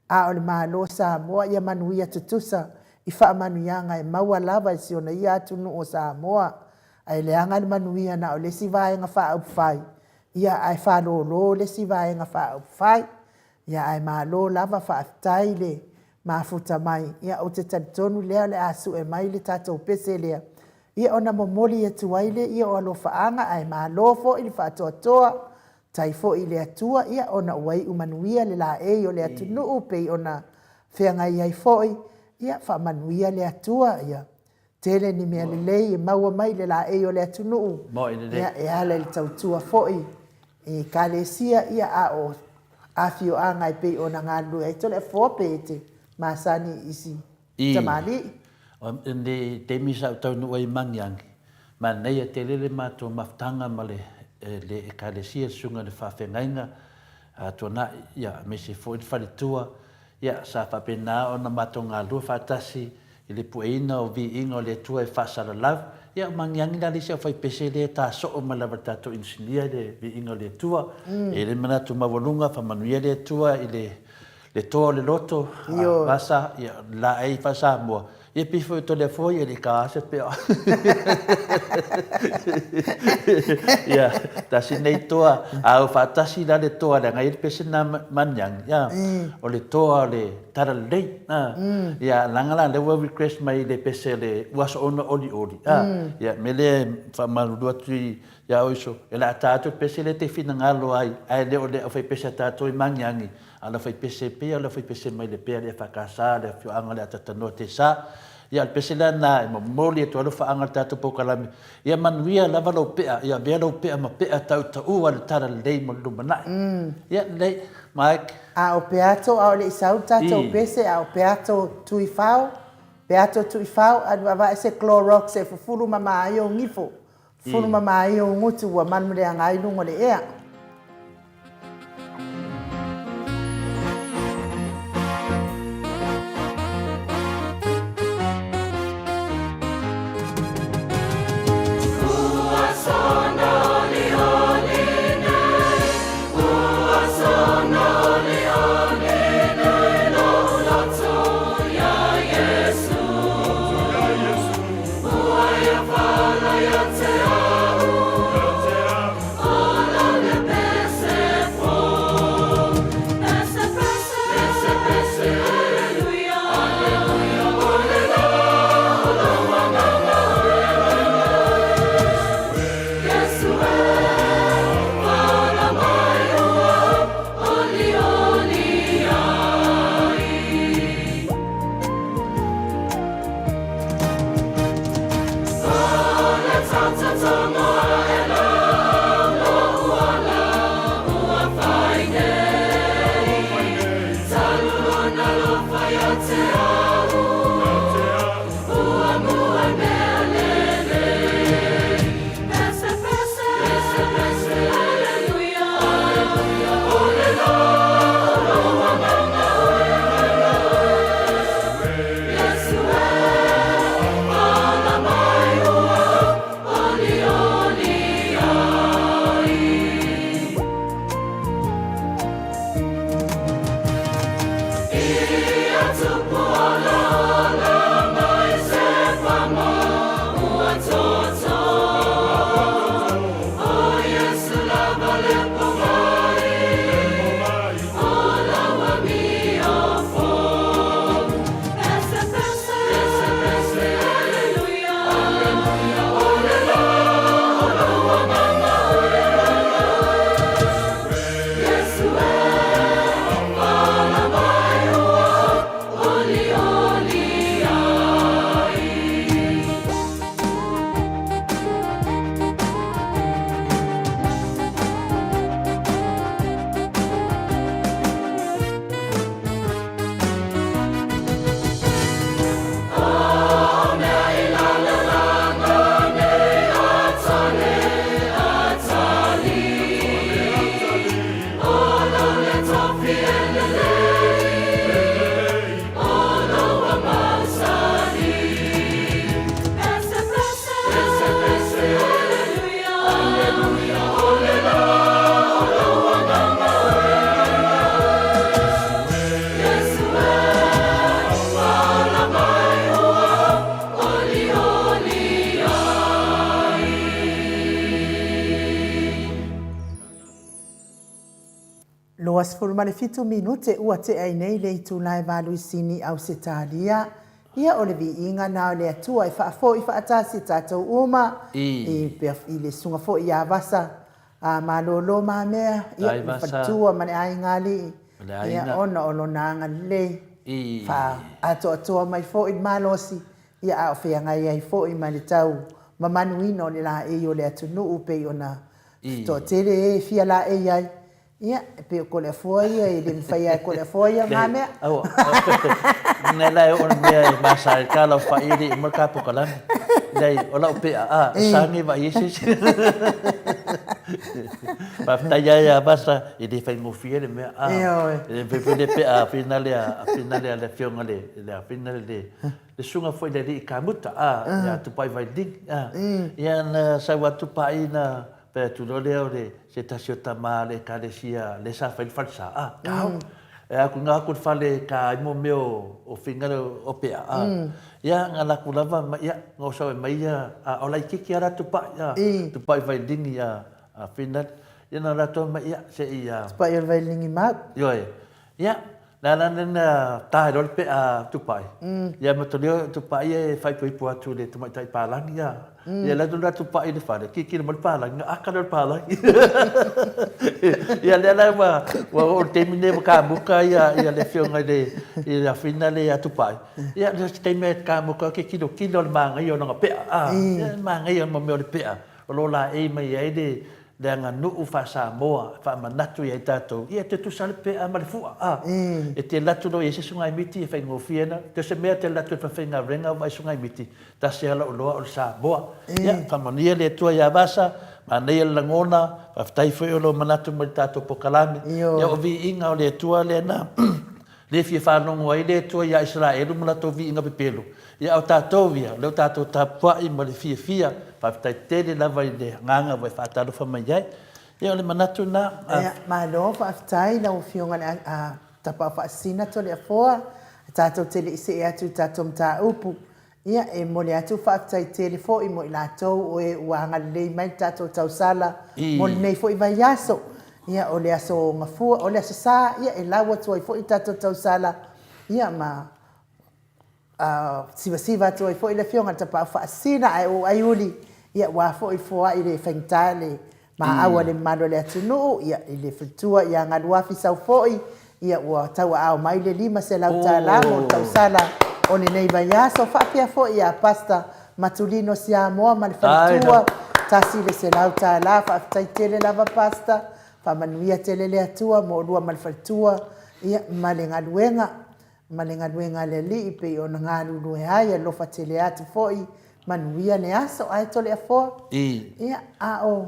a o le Malo o Samoa ia manuia tutusa i faamanuiaga e maua lava e si ona ia atunuu o Samoa. Ae leaga le manuia na o le isi vaega faaupufai, ia ae faalolo le isi vaega faaupufai. Ia ae malo lava faafetai le mafuta mai. Ia ou te talitonu lea o le a sue mai le tatou pese lea, ia ona momoli atu ai lea o alofaaga ae malo foi le faatoatoa, Tai foi i le Atua, ia, ona ua iu manuia le laei o le atunuu pei ona feagai ai foi, ia, faamanuia le Atua, ia tele ni mea lelei e maua mai i le laei o le atunuu, ia, e ala i le tautua foi i Ekalesia, ia, a o afioaga e pei ona galulue ai Toleafoa pe e te masani i isi tamalii. I le taimi sa ou taunuu ai i Magiagi, manaia tele le matou mafutaga ma le le Ekalesia, le Susuga i le Faafeagaiga a Tuanai, ia, aemaise foi le faletua, ia, sa faapena ona matou galulue faatasi i le pueina o viiga o le Atua e faasalalau. Ia, o Magiagi la le isi aufaipese lea e tasoo mai lava i le tatou inisinia i le viiga o le Atua. E i ai le manatu maualuga, faamanuia le Atua i le Le toa o le loto, a Vasa, ia, laei faa-Samoa, ia pei foi o Toleafoa ia e le i ka se pea. Ia, tasi nei toa, a o faatasi la le toa leaga e i ai le pese na maniagi, ia, o le toa o le talalelei, a, ia, leaga la lea ua request mai i le pese o le ua soona olioli, a, ia, mea lea e faamalulu atu i, ia oe uso, e le a ta atu le pese lea e te finagalo ai, ae le o le aufaipese a tatou i Magiagi, A o le aufaipese pea o le aufaipese mai le pea le EFKS, le afioaga o le Atatanoa Tesa. Ia, o le pese lea na e momoli atu ai alofaaga i le tatou polokalame. Ia manuia lava lou pea, ia avea lou pea ma pea tautaua i le talalelei mo le lumanai. Ia, lelei, Mike. A o Peato, a o le i sau le tatou pese, a o Peato Tuifao, Peato Tuifao, alu vaavaai se Clorox e fufulu mama ai ou gifo, fufulu mama ai ou gutu ua maluleaga ai luga o le ea. 27 minute ua tea ai nei le itula e valuisini Ausetalia. Ia o le viiga na o le Atua e faafoi faatasi tatou uma i i le susuga foi ia Vasa a malolo mamea, ia le faletua ma le aiga alii, ia ona o lona agalelei faaatoatoa mai foi le malosi, ia a o feagai ai foi ma le tau mamanuina o le laei o le atunuu pei ona toatele e fia laei ai. Ia, e pei o Toleafoa ia, e le mafai lava e Toleafoa ia na mea. Aua, nei la e oo le mea e masa ai ka lau fai e le i uma le ta polokalame. Leai, o lau pea, a, e sagi e vaai ai se isi. Faafetai lava ia Vasa, e le faigofie le mea, a. Ioe. E le mafai foi le pea a finale a finale a le afioga i le, le a finale le, le susuga foi i le alii kamuta, a, ia Tupai Vailini, a. Ia na sau lava Tupai na Fai atu loa lea o le se tasi o tama a le ekalesia lea sa fai le falesa, a, tau. E aku nga aku le fale ka ai mo mea o, o finga le o pea, a. Ia, nga laku lava, ma, ia, nga osau e mai ia, a, o laititi a la tupai, a, tupai vailini, a, a finga, ia na latou mai, ia, se i, a. Tupai o le vailini mau. Ioe. Ia, le ala lea na ta ai loa le pea tupai, ia ma toleo tupai ia e faaipoipo atu i le tamaitai palagi ia. Ia la tolu tupai i le fale, kikilo mai le palagi, na aka lea o le palagi. Ia lea la ua ua oo i le taimi lenei ua kamuka ia ia le afioga i le i le afina lea ia Tupai. Ia se taimi e kamuka ke kilokilo le manaia o lana pea. Ia le manaia mo mea o le pea o lo o laei mai ai le le aganuu faa-Samoa e faamanatu ia i tatou, ia e toe tusa le pea ma le fua, a. E te alu atu loa i ai se sugaimiti e faigofie ana, toe se mea e te alu atu e faafaigaluega vaai sugaimiti, tasi lava lou iloa o le Samoa. Ia, faamanuia le Atua ia Vasa, manaia le lagona, faafetai foi o lou manatu mai i le tatou polokalame. Ia, o viiga o le Atua lea na le fia faalogo ai le Atua ia Isaraelu ma latou viiga pepelo, ia a o tatou ia, o lea ua tatou tapuai ma le fiafia, faafetai tele lava i le agaga ua e faatalofa mai ai. Ia o le manatu lena. Ia, malo faafetai i lau Afioga i le Tapaau Faasisina Toleafoa, tatou te le i see atu i tatou mataupu. Ia, e momoli atu faafetai tele foi mo i latou o e ua agalelei mai le tatou tausala mo lenei foi vaiaso. Ia, o le aso Gafua, o le aso Sa, ia e lau atu ai foi le tatou tausala, ia ma sivasiva atu ai foi le Afioga i le Tapaau Faasisina, ae ua ou aiuli, ia aua foi le foai le faigata le Maau a le mamalu o le atunuu, ia, i le faletua ia Galuafi sau foi, ia, ua tauaao mai le $500 mo le tausala o lenei vaiaso. Faapea foi ia Pastor Matulino Siamoa ma le faletua, $100. Faafetai tele lava Pastor, faamanuia tele le Atua mo oulua ma le faletua, ia, ma le galuega, ma le galuega a le Alii pei ona galulue ai, alofa tele atu foi, manuia le aso, ae Toleafoa, ia, a o.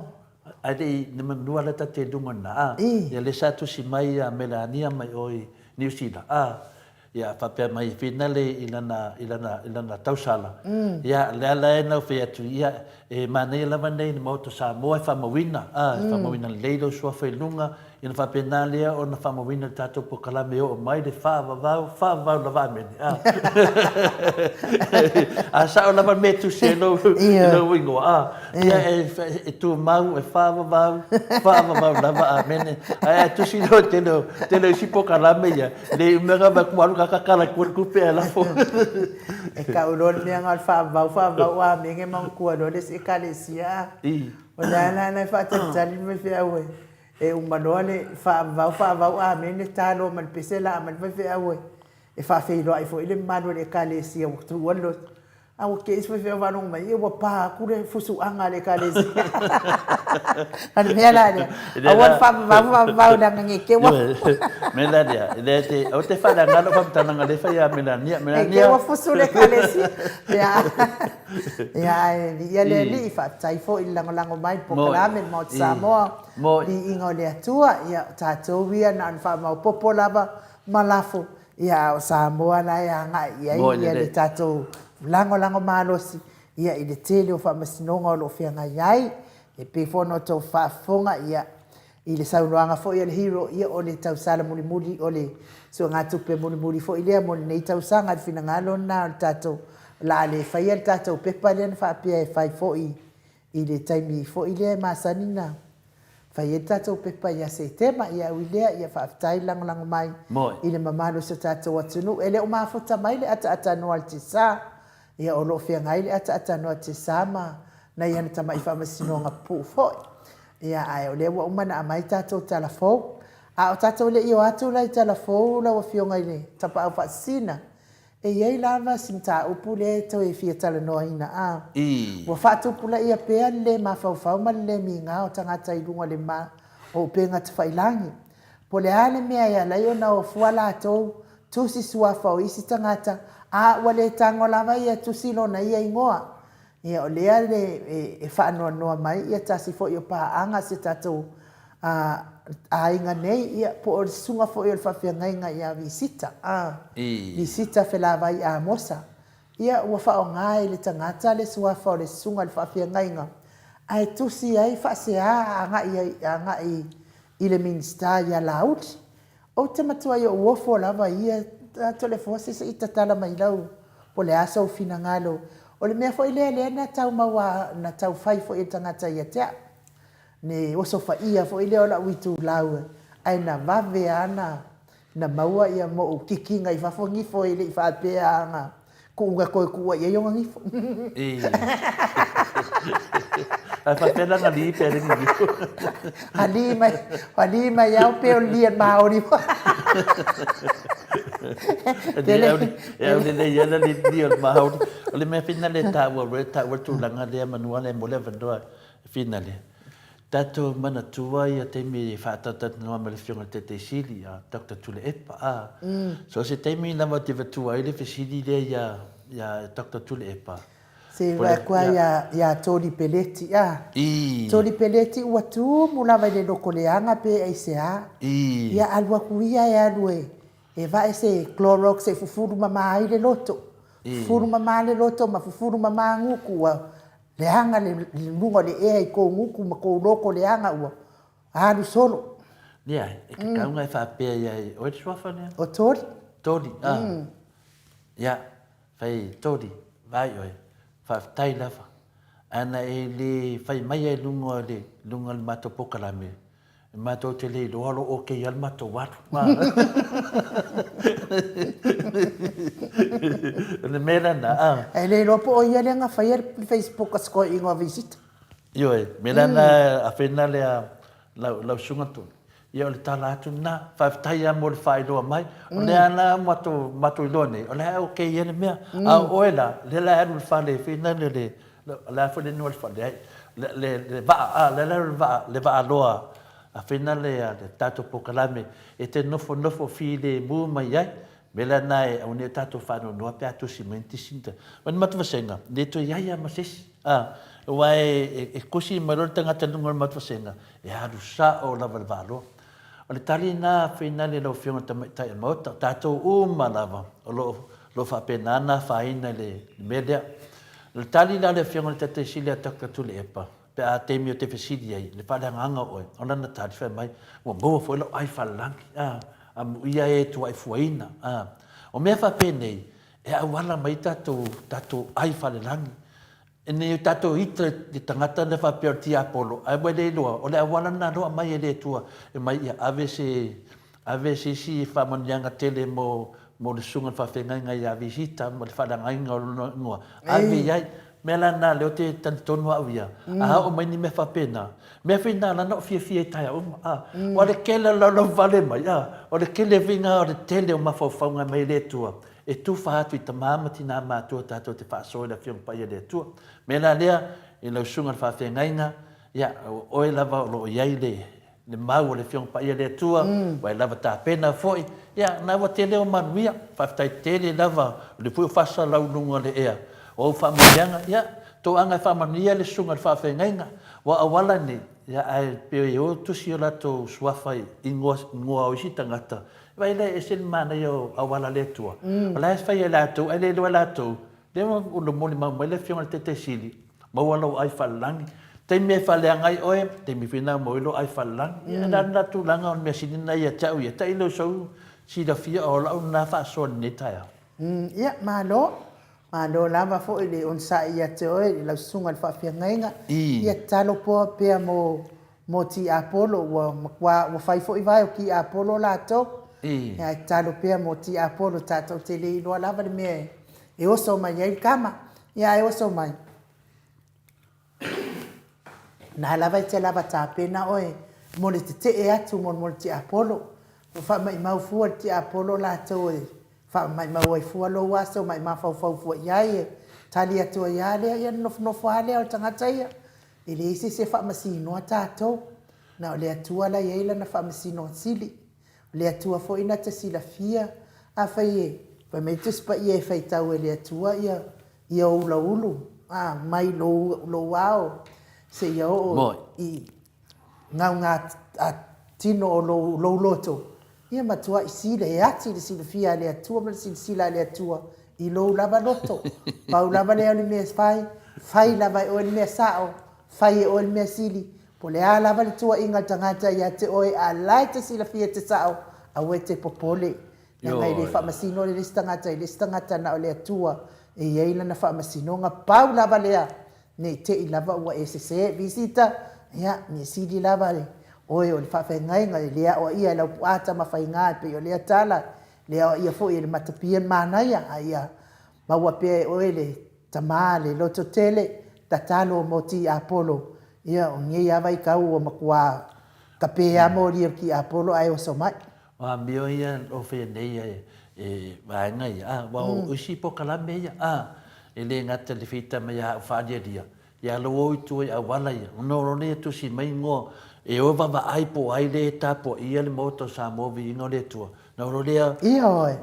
Ae le i manua la ta te luga na, a, ia lea sa tusi mai ia Melania mai o i Niu Sila, a, ia faapea mai e finale i lana, i lana, i lana tausala, ia lea la e nau fai atu, ia, e manaia lava nei i le Maota Samoa e faamauina, a, e faamauina lelei lou suafa i luga, Ia ona faapena lea ona faamauina le tatou polokalame e oo mai le faavavau, faavavau lava amene. A, a sao lava le mea e tusi ai lou, lou igoa, a, ia e, e tumau, e faavavau, faavavau lava amene. Ae a tusi loa i tele o, tele o isi polokalame ia, le i mea na ua alu ka kakala i tua le tupe ae lafo. E tau loa le mea na o le faavavau, faavavau amene manatua loa le isi ekalesia, a. O le a la la e faatalitali le faifeau e E uma loa le faavavau faavavau amene ta loa ma le pese laa ma le faifeau e e faafeiloai foi le mamalu o le ekalesia ua tuua le loto. A ua kei si faifeau faalogo mai, ia ua pa atu le fusuaga a le ekalesia. O le mea la lea, aua le faavavau faavavau leaga ne i te i ua... Mea la lea, lea te, aua te faaleaga lau faamatalaga lea e fai ia Melania. Melania. Ne i te i ua fusu le ekalesia. Ia, ia ae viia le Alii, faafetai foi i le lagolago mai i le polokalame i le Maota Samoa. Viiga o le Atua, ia o tatou ia na ona faamaopopo lava ma lafo, ia a o Samoa la e agai i ai ia le tatou lagolago malosi ia i le tele o faamasinoga o lo o feagai ai. E pei foi ona outou faafofoga ia i le saunoaga foi a le Hero, ia o le tausala mulimuli, o le suegatupe mulimuli foi lea mo lenei tausaga, le finagalo lena o le tatou, o le a le faia le tatou pepa lea na faapea e fai foi i le taimi foi lea e masani na Fai ai le tatou pepa ia Setema, ia ui lea, ia faafetai le lagolago mai i le mamalu o si o tatou atunuu. E le o mafuta mai le ataatanoa a le Tesa, ia o lo o feagai le ataatanoa a le Tesa ma nai ana tamai faamasinoga pupuu foi. Ia ae o lea ua uma ona aumai tatou tala fou. A o tatou le i o atu la i tala fou lau Afioga i le Tapaau Faasisina, E i ai lava si mataupu lea e toe fia talanoaina, a. Ua faatupulaia pea le lē mafaufau ma le lē migao o tagata i luga o le ma o upega tafailagi. Po o le a le mea e ala ai ona o fua latou tusi suafa o isi tagata, a ua le tago lava ia tusi lona ia igoa. Ia o lea le e faanoanoa mai ia tasi foi o paaga a si tatou aiga nei, ia po o le susuga foi o le faafeagaiga ia Visita, a Visita Felavai Amosa. Ia ua faaaoga e le tagata le suafa o le susuga i le faafeagaiga ae tusi ai faasea agai agai i le Minisita ia Laauli. Ou te matuai ou ofo lava ia Toleafoa se se i tatala mai lau po o le a sou finagalo. O le mea foi lea lea na tau maua na tau fai foi e le tagata ia te au. Ne osofaia foi lea o lau itulau ae na vave lava na na maua ia mo'u kikiga i fafo gifo e le i faapea ana kuuga toe kuua i ai ona gifo. Ae faapea la na li pea le gifo. Ali mai, ali mai au pe o li e maori. E au le ia la li li o maori. O le mea whina le tāua, re tāua tūlanga lea manua le mole wanoa whina le. Tatou manatua ia taimi e faatalatalanoa ma le Afioga i le Taitaisili a Doctor Tuilaepa, a. So se taimi lava te vatua ai le fesili lea ia, ia Doctor Tuilaepa. Se vaai atu lava ia, ia Toli Peleti, a. I. Toli Peleti ua tumu lava i le lokoleaga pe aisea. I. Ia alu atu ia e alu e, e vae se Clorox e fufulu mama ai le loto. I. Fufulu mama le loto ma fufulu mama gutu ua Leaga le luga o le ea i kou gutu ma kou loko leaga ua alu solo. Leai, e tatau ona e faapea i ai, oe le suafa lea? O Toli. Toli, a. Ia, fai Toli, vaai oe, faafetai lava. Ana e le fai mai ai luga o le, luga o le matou polokalame, Matou te le iloa lo okay a le matou alu. O le mea lena, a. E le iloa po o ia lea na faia le Facebook a si toeaina o Visita. Ioe, mea lena a fena lea lau, lau susuga Tony. Ia o le tala atu lena. Faafetai lava mo le faailoa mai. O lea la matou, matou iloa nei, o la e okay ai le mea. A o oe la, lea la e alu i le fale e fena le, le, O le a foi le igoa o le fale, le, le vaa, a, le le vaa, le vaaloa a fena le, le tatou polokalame e te nofonofo filemu mai ai. Mea la na e aua ne i o tatou faanoanoa pe a tusi mai ni tisi ni Ma ni matou vasega, le toe i ai lava ma se isi. A, aua e, e, e kusi mai loa le tagata i luga o le matou vasega, e alu sao lava i le vaaloa. O le tali lena feinale i lau Afioga i le Tamaitai o le Maota, o tatou uma lava o lo o, lo o faapena ona afaina i le mea lea. O le tali la a le Afioga i le Taitaisili a Doctor Tuilaepa, pe a taimi ou te fesili ai, le faaleagaga o oe, o lana tali fai mai, ua maua foi lau ai faalelagi, a, amuia e tuaifuaina, a. O mea faapenei, e auala mai tatou, tatou ai faalelagi. Ina ia tatou ita i le tagata lea faapea o le tiapolo, ae ua le iloa, o le auala lena loa aumai e le Atua, e mai ia ave se, ave se isi faamanuiaga tele mo, mo le susuga i le faafeagaiga ia Visita ma le faaleagaina o lona igoa, ave i ai. O mea la na lea ou te talitonu au ia, a oo mai ni mea faapena, mea foi na ala ona ou fiafia i taeao uma, a. Aua o le tele o le laulauvale mai, a, o le tele foi na o le tele o mafaufauga mai le Atua, e tufa atu i tama ma tina matua tatou te faasoa i le Afioga Paia a le Atua. O le mea la lea, i lau susuga i le faafeagaiga, ia, o oe lava o lo o i ai le, le mau o le Afioga Paia a le Atua, ua e lava tapena foi, ia, na ua tele ou manuia. Faafetai tele lava, o lea foi ua faasalau i luga o le ea o au faamanuiaga. Ia, toaga e faamanuia le susuga i le faafeagaiga, ua auala nei, ia, ae pei e o tusi o latou suafa i igoa, igoa o isi tagata, Vaai la e ese le manaia o auala a le Atua. O la e fai e latou, ae le iloa e latou, lea ua molimau mai le Afioga i le Taitai Sili, maua lou ai faalelagi. Taimi e faaleaga ai oe, taimi foi lena maua ai lou ai faalelagi. Ia, o le a lena tulaga o le mea sili lena ia te au ia, tailo i sou silafia o lau lena faasoa i lenei taeao. Ia, malo. Malo lava foi le onosai ia te oe i lau susuga i le faafeagaiga. Ia tatalo pea mo. Mo Tiapolo, ua matua, ua fai foi vae o Tiapolo latou. Ia, ae tatalo pea mo Tiapolo, tatou te le iloa lava le mea e oso mai ai le tama. Ia, ae oso mai. Na lava e te lava tapena oe mo le tetee atu mo le tiapolo. Ua faamaimau fua le tiapolo latou e faamaimau ai fua lou aso ma e mafaufau fua i ai e tali atu ai lava lea, ia ona nofonofo lava lea o le tagata ia. E leai se isi e faamasinoa tatou, na o le Atua la e i ai lana faamasinoga sili. O le Atua foi na te silafia, afai e, fai mai le Tusi Paia e faitau e le Atua ia ia ou ulaulu, a, mai lou, lou ao seia oo i gauga a tino o lou, lou loto, ia matuai sila, e ati le silafia a le Atua ma le silasila a le Atua i lou lava loto. Pau lava lea o le mea e fai, fai lava e oe le mea sao, fai e oe le mea sili, po o le a lava le tuuaiga a le tagata ia te oe, a o la e te silafia e te sao, aua e te popole. Leaga e le faamasino le isi tagata i le isi tagata, na o le Atua e i ai lana faamasinoga. Pau lava lea, ne i te i lava ua e sese. Visita, ia, mea sili lava oe o le faafeagaiga, e le aoaia e Laupua Tamafaiga e pei o lea tala, e le aoaia foi e le Matapia le manaia, a ia maua pea e oe le tama le lototele, tatalo mo tiapolo, ia, o lenei lava vaitau ua matua tape lava moli o le tiapolo ae oso mai. O amio ia o faia nei e vaega ia, a, aua o isi polokalame ia, a, e le gata i le feita mai a au faalialia, ia lou o i tua i auala ia, ona o lea e tusi mai igoa e o e vaavaai po o ai lea e tapuaia le Maota o Samoa Viiga o le Atua. Ona o lea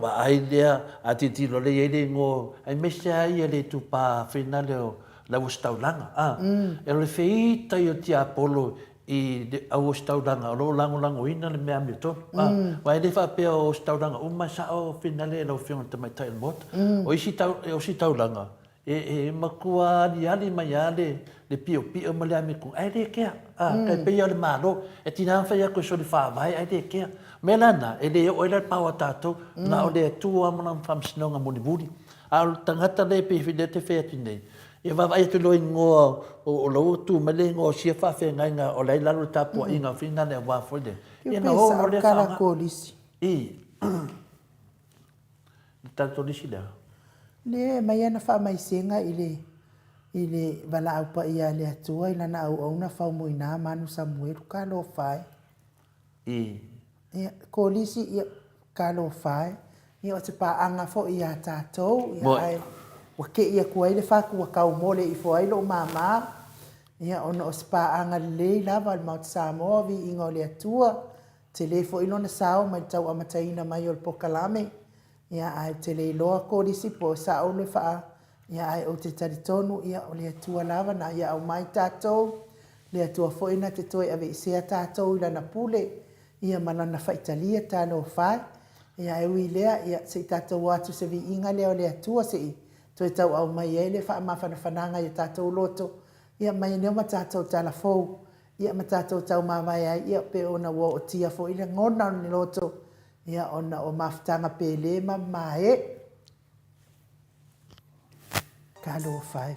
vaai lea, a tilotilo lea e i ai le igoa, aemaise lava ia le itupa finale o le auositaulaga, a, o le feita ia o tiapolo i le au ositaulaga o lo o lagolagoina le mea amiotonu. Aua e le faapea o ositaulaga uma e sao finale e lau Afioga i le Tamaitai o le Maota. O isi ositaulaga, e matua aliali mai lava le piopio ma le amiotonu, ae le kea. Tai pei lava o le Malo, e tiga lava ona fai atu e soli faavae ae le kea. O le mea la lena, e le oo ai la le power a tatou, na o le Atua ma Lana faamasinoga mulimuli. A o le tagata lea pei lea e te fai atu nei, Ia vaavaai atu loa i igoa o la ua tu mai le igoa o sia faafeagaiga o la e i lalo o le tapuaiga finale aua foi le ia ona o loa lea faaaoga. Kolisi. I le tala kolisi lea. Le aumai ana faamaisega i le i le valaau paia a le Atua i lana auauna Faumuina Manu Samuelu Talofa e. I. Ia, Kolisi, ia, talofa e. Ia, o se paaga foi ia tatou, ia, ae ua tei atu ai le fatu ua taumole ifo ai lou mama, ia, ona o se paaga lelei lava a le Maota Samoa, viiga o le Atua, tele foi lona sao mai le tau amataina mai o le polokalame, ia, ae ou te le iloa Kolisi po o sao le faa, ia, ae ou te talitonu, ia, o le Atua lava na ia aumai tatou, Le Atua foi na te toe aveesea tatou i Lana pule, ia ma Lana faitalia, talofa e. Ia ae ui i lea, ia, se i tatou o atu i se viiga lea o le Atua se i toe tauau mai ai le faamafanafanaga i o tatou loto, ia mai aneo ma tatou tala fou, ia ma tatou taumavae ai, ia pe ona ua ootia foi lagona o le loto, ia ona o mafutaga pele ma mamae. Talofa e.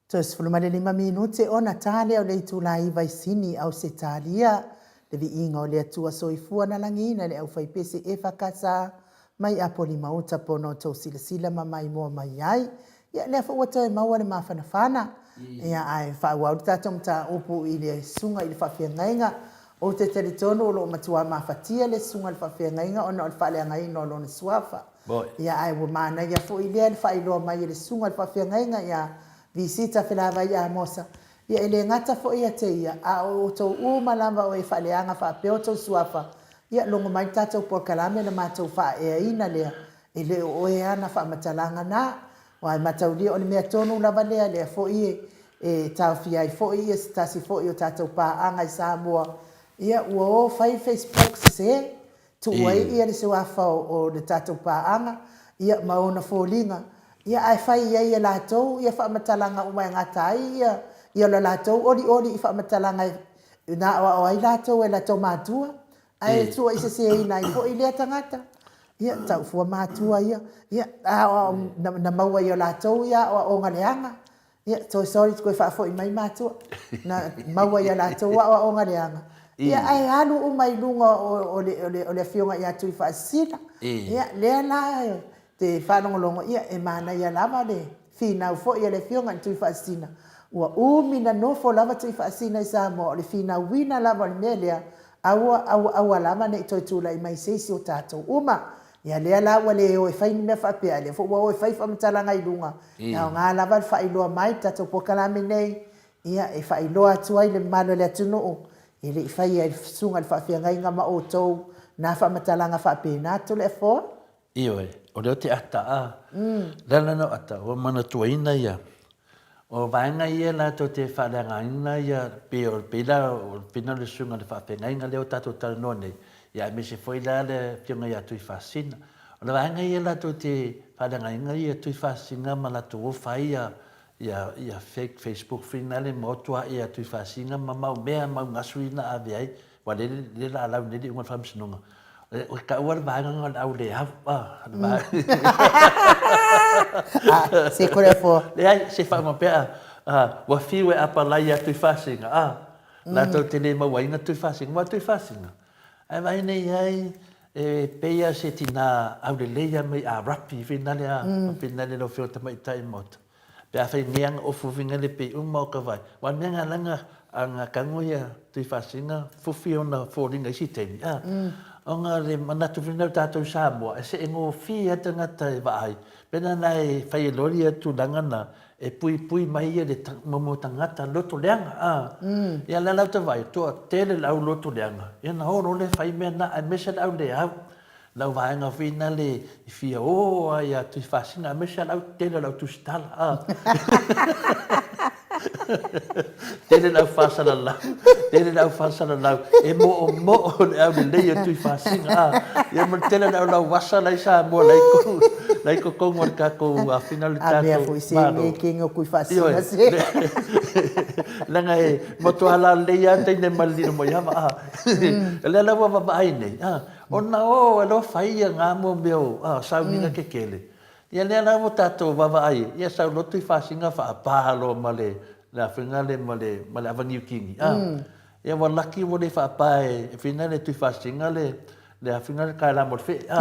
Toe 15 minute ona ta lea o le itula iva i Sini, Ausetalia. Le viiga o le Atua Soifua na lagiina e le aufaipese EFKS mai Apolima-uta pono tou silasila ma maimoa mai ai. Ia, lea foi ua toe maua le mafanafana. Ia, ae faaauau le tatou mataupu i le susuga i le faafeagaiga. Ou te talitonu o lo o matua mafatia le susuga i le faafeagaiga ona o le faaleagaina o lona suafa. Ia, ae ua manaia foi lea le faailoa mai e le susuga i le faafeagaiga ia Visita Felavai Amosa. Ia, e le gata foi ia te ia, a o outou uma lava o e faaleaga faapea outou suafa, ia logo mai le tatou polokalame na matou faaeaina lea, e le o oe lava na faamatalaga na. Aua e mataulia o le mea tonu lava lea, lea foi e taofia ai foi ia se tasi foi o tatou paaga i Samoa, ia ua o fai Facebook sese, tuu ai ia le suafa o le tatou paaga ia ma ona foliga, ia ae fai ai e latou ia faamatalaga uma e gata ai ia ia lo latou olioli i faamatalaga e na aoao ai latou e latou matua, ae suaiseseina ai foi lea tagata. Ia, tau fua matua ia, ia, aoao, na maua i o latou ia aoaoga leaga. Ia, toe sorry, toe faafoi mai matua. Na maua i a latou aoaoga leaga. Ia, ae alu uma i luga o le Afioga ia Tuifaasisina. Ia, lea la te faalogologo, ia, e manaia lava le finau foi a le Afioga i le Tuifaasisina. Ua umi na nofo lava Tuifaasisina i Samoa, o le finauina lava o le mea lea, aua, aua, aua lava ne i toe tulai mai se isi o tatou uma. Ia lea la ua le o e fai ni mea faapea, a lea foi ua o e fai faamatalaga i luga, e aoga lava le faailoa mai le tatou polokalame nei, ia e faailoa atu ai i le mamalu o le atunuu, e le i faia e le Susuga i le Faafeagaiga ma outou na faamatalaga faapena Toleafoa. Ioe, o lea ou te ata a. Le ala na ou ata, ua manatuaina ia, o vaega ia latou te faaleagaina ia, pei o, pei la o le pina o le Susuga i le Faafeagaiga lea ua tatou talanoa nei, ia aemaise foi la le Afioga ia Tuifaasisina. O le vaega ia latou te faaleagaina ia Tuifaasisina ma latou o fai ia, ia, ia fake Facebook finale ma o tuaʻi ia Tuifaasisina ma mau mea, mau gasu ia na ave ai. Ua le le laalau nei le iuga o le faamasinoga. O le taua le vaega lena o le au le au. Ah, le vaega. Ah, se kore fo. Leai, se whaama pea. Ah, ua whiu e apalai ia Tuifaasisina. Ah, latou te le mauaina Tuifaasisina. Ua Tuifaasisina. Ae vaai nei ai, e pei lava se tina aulelei lava mai Arapi, finale a, finale lau Afioga Tamaitai Maota. Pe afai nei ana ofu finga le pei uma o ka vai. Wa mea nga langa a nga kango ia Tuifaasisina fufi ona foliga isi taimi a. Ona le manatu foi lena o tatou i Samoa e see gofie a tagata e vaai. Pena na e fai e loli ia tulaga na e puipui mai ia le momo tagata loto leaga a. Ia lea la ou te vaai toa tele le au loto leaga ia na o loa le fai mea na aemaise le au le au. Lau vaega foi na le i fia o ai ia Tuifaasisina aemaise lava lau tele o lau tusitala a. Tele lau faasalalau, tele lau faasalalau e moomoo le aulelei o Tuifaasisina a. Ia ma le tele o lau asa la i Samoa la i ko la i totonu o le tatou afina le tatou Malo. A mea foi se me kenge o Tuifaasisina se. Leaga e matua alalelei lava teine ma le Lilomaiava a. O lea la ua vaavaai nei a. Ona o e loa fai ia nga mo mea o a sauniga kekele. Ia lea la ua tatou vaavaai ia sau lotu i fasiga faapa loa ma le le afega le ma le ma le ava niutini a. Ia ua laki ua le faapa e fina le Tuifaasiga le le afega le kaela mo le fee a.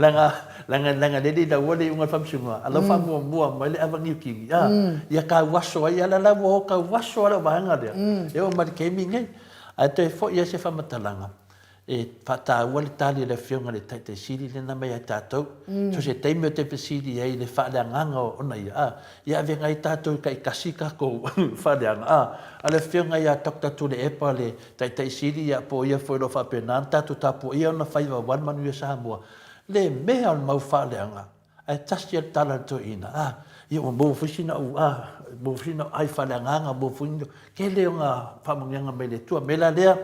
Leaga leaga leaga le le ua le iuga o le faamasinoga a lau faamuamua mai le ava niutini a. Ia tauaso ai ia la la ua o tauaso lava lau vaega lea e oo mai le taimi lenei. Ae toe foi ai se faamatalaga e faataua le tali a le Afioga i le Taitai Sili lea na aumai ia tatou. So se taimi ou te fesili ai i le faaleagaga ona ia, a, ia avega ai tatou i taitasi tatou faaleaga, a. A le Afioga ia Doctor Tuilaepa le Taitai Sili, ia po o ia foi o lo o faapena ona tatou tapuaia ona faiva aua le manuia Samoa, le mea o le mau faaleaga, Ae tasi lava le tala a le toeaina, a, ia ua maua foi sina ou, a, maua foi sina ou ai faaleagaga, maua foi ni, tele ona faamanuiaga mai le Atua. O le mea la lea,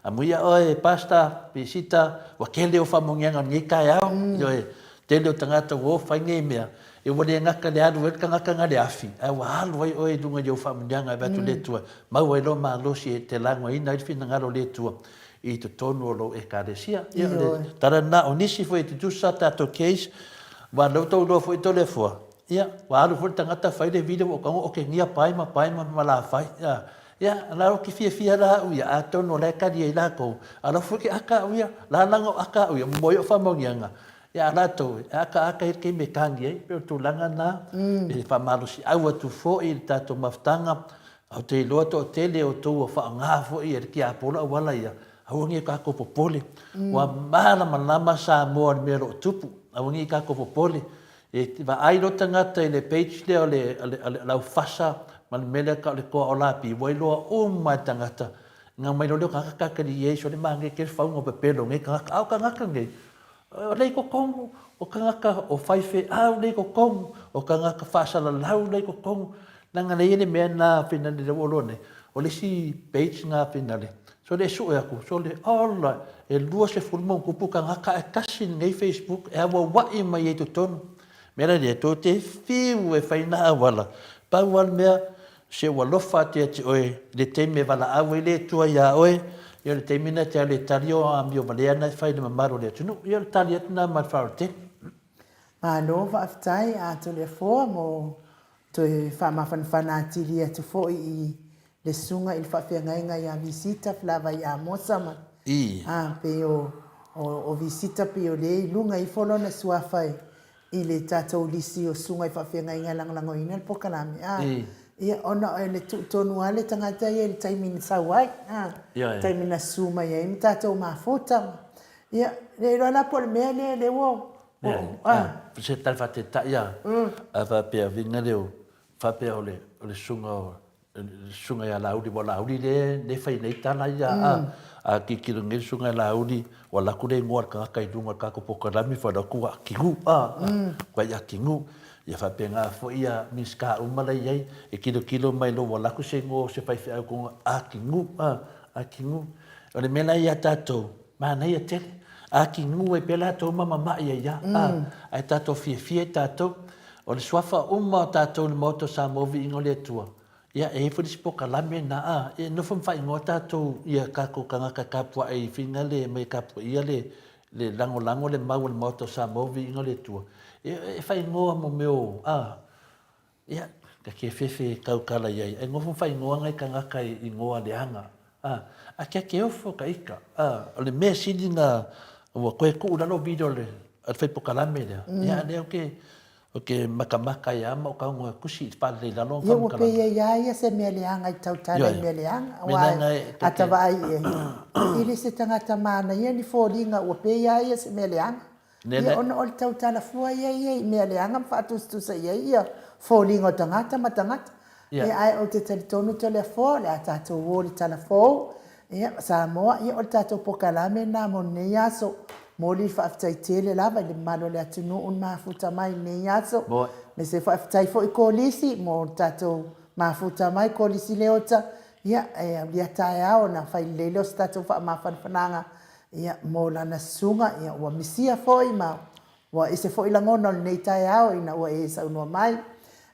amuia oe Pastor, Pisita, ua tele ou faamanuiaga i lenei taeao, ioe, tele o tagata ua o fai nei mea, ia ua le gata i le alu ai le tagata na le afi, ae ua alu ai oe i luga i ou faamanuiaga e avatu i le Atua, maua ai lou malosi e te lagoina ai le finagalo o le Atua i totonu o lou Ekalesia. Ia, o le tala lena. O nisi foi e tutusa a tatou case, aua o lea ua tou iloa foi Toleafoa, Ia, ua alu foi le tagata fai le video ua ou tago okegia pae ma pae ma malafai. Ia, ia, la ou te fiafia la au ia, atonu o la e tali ai latou, a la foi ke aka au ia, la langa o aka au ia, mo ai o faamauniaga. Ia, a latou, e akaaka ai le taimi e tagi ai, pei o le tulaga na, e faamalosiau atu foi i le tatou mafutaga, ou te iloa toatele o outou ua faaaoga foi e le tiapolo auala ia, aua ne i tatou popole, ua malamalama Samoa i le mea o lo o tupu, aua ne i tatou popole. E vaai loa tagata i le page lea o le, o le, o le laufasa ma le mea lea e tau o le toa o Lapi, ua iloa uma e tagata. Ona omai loa lea o tagata tatali i ai, sole manaia tele fauga o pepelo o nei tagata. A o tagata nei, o lea i totonu, o tagata o faifeau lea i totonu, o tagata faasalalau lea i totonu. Leaga lea e i ai le mea lena finale lea ua ou iloa nei, o le isi page lena finale, sole e sue atu, sole, ola, e 20+ tagata ae tasi lenei facebook e auauai mai ai i totonu. O le mea la lea, tou te fiu e fai na auala, pau lava le mea, se ua alofa atu ia te oe i le taimi e valaau ai le Atua iā oe, ia o le taimi lena e te alu e tali o amio valea na e fai i le mamalu o le atunuu. Ia o le tali atu lena ma le faaaloalo tele. Malo faafetai a Toleafoa mo Toe faamafanafana atili atu foi i le susuga i le faafeagaiga ia Visita Flavai Amosa ma a pei o o Visita pei o lea i luga ifo lona suafa i le tatou lisi o susuga i faafeagaiga e lagolagoina le polokalame a ia ona o le tuu tonu lava le tagata ia i le taimi na sau ai a taimi na susu mai ai ma tatou mafuta ia le iloa la po o le mea lea lea ua Se tali faataitai a, a faapea uiga lea o, faapea o le o le susuga o le susuga ia Laauli, aua o Laauli lea e fai nei tala ia a, a tilotilo nei le susuga ia Laauli, ua alu atu le igoa o le tagata i luga o le tatou polokalame ua alu atu ua atigu a, ua i atigu. Ia faapena foi ia Minisita uma la e i ai, e tilotilo mai loa ua alu atu se igoa o se faifeau i totonu, atigu a, atigu. O le mea la ia tatou, Manaia tele. A timu ai pea latou ma mama'i ai a, a, ae tatou fiafia ai tatou. O le suafa uma o tatou i le Maota o Samoa Viiga o le Atua, ia, e i ai foi le isi polokalame lena, a, e nofo ma faaigoa tatou ia tatou tagata e tapuai i fina le mai e tapuaia le, le lagolago le mau a le Maota o Samoa Viiga o le Atua. E, e faaigoa mo mea o, a, Ia, ka ke fefe e tautala i ai, ai nofo whaingoa ngai tangata i ingoa leaga. A, a kia ke ofo ka ika. A, o le mea sili na, ua koe kuu lalo video le, a le whaipokalame lea. Ia, a lea o ke, o ke makamaka ia ma o kaungoa kusi i whalelei lalo Ia, ua pei ai a ia se mea leaga i tautala i mea leaga. Aua a ta vaai i ai, i le se tagata manaia ni foliga ua pei a ia se mea leaga. Ia ona o le tautala fua ia ia i mea leaga ma faatusatusa i ai ia foliga o tagata ma tagata. Ia ae ou te talitonu Toleafoa o le a tatou o i le tala fou. Ia Samoa, ia o le tatou pokalame lena mo lenei aso. Momoli le faafetai tele lava i le mamalu o le atunuu na mafuta mai i lenei aso. Aemaise faafetai foi Kolisi mo le tatou mafuta mai Kolisi Leota. Ia e aulia taeao ona fai lelei lea o se tatou faamafanafanaga Ia, mo lana susuga, ia, ua misia foi ma ua ese foi lagona o lenei taeao ina ua e saunoa mai.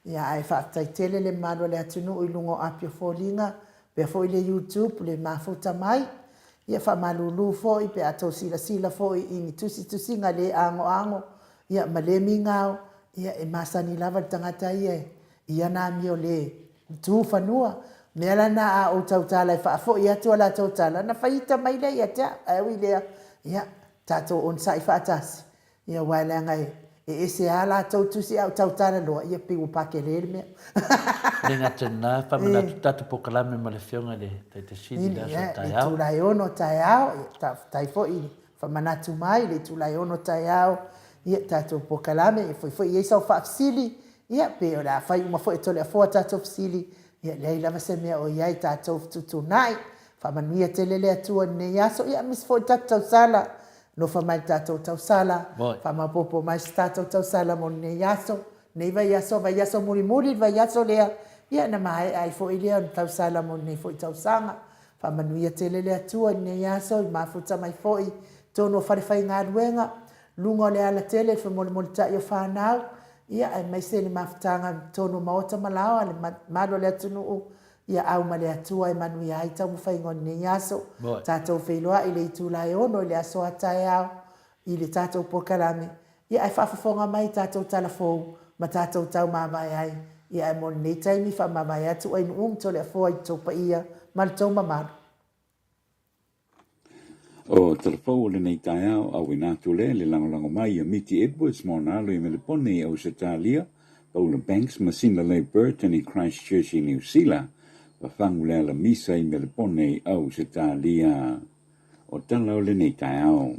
Ia, ae faafetai tele le mamalu o le atunuu i luga o api o foliga, pea foi le YouTube le mafuta mai. Ia, faamalulu foi pe a tou silasila foi i ni tusitusiga le agoago, ia, ma le migao, ia, e masani lava le tagata ia i ana amio le Tu fanua. Mea la na a ou tautala e faafoi atu a latou tala, ona fai ita mai lea ia te au. Ae ui lea, ia, tatou onosai faatasi, ia, aua leaga e, e ese lava latou tusi ae ou tautala loa, ia pei ua pakele le mea. Le gata i lena, faamanatu tatou polokalame ma le Afioga i le Taitaiseili i le aso taeao. I le itula e 6 taeao, ia, faafetai foi i le faamanatu mai i le itula e 6 taeao, ia, tatou polokalame, ia foi foi i ai sau faafesili, Ia, pe o le a fai uma foi e Toleafoa tatou fesili, ia, leai lava se mea o i ai tatou fetuutuunai. Faamanuia tele le Atua i lenei aso, ia, aemaise foi le tatou tausala. Alofa mai le tatou tausala, faamaopoopo mai se tatou tausala mo lenei aso, lenei vaiaso, vaiaso mulimuli le vaiaso lea, ia, ona maea ai foi lea o le tausala mo lenei foi tausaga. Faamanuia tele le Atua i lenei aso, i mafuta mai foi i totonu o falefaigaluega, luga o le alatele i le femolemolitai o fanau, ia aemaise le mafutaga i totonu o maota ma laoa a le mamalu o le atunuu, ia au ma le Atua e manuia ai taumafaiga o lenei aso. Tatou feiloai i le itula e 6 i le aso a taeao i le tatou polokalame, ia ae faafofoga mai i tatou tala fou. ma tatou taumavae ai, ia ae mo lenei taimi faamavae atu Ainu'u ma Toleafoa i le tou paia ma le tou mamalu. O Talafou o lenei taeao, auina atu lea le lagolago mai a Miti Edwards ma ona alo i Melepone i Ausetalia, Paula Banks ma Sinalei Burton i Christchurch i Niu Sila, fafagu le alamisa i Melepone i Ausetalia. O tala o lenei taeao.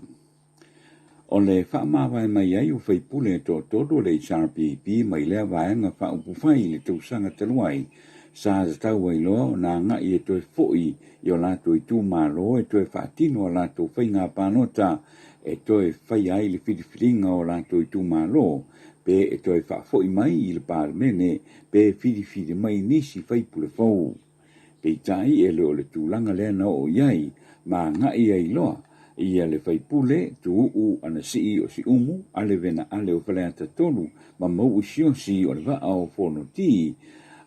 O le faamavae mai ai o faipule e toatolu o le HRPP mai lea Vaega Faaupufai i le tausaga talu ai, sa tatau ai loa ona agai e toe foi i o latou itumalo e toe faatino a latou faiga palota e toe faia ai le filifiliga o latou itumalo pe e toe faafoi mai i le Palemene pe filifili mai nisi faipule fou. Peitai e le o le tulaga lea na oo i ai ma agai ai loa ia le faipule Tuuu Anasii o Siumu, Ale Vena Ale o Faleata 3 ma Mauu Siusi o le Vaa o Fonoti,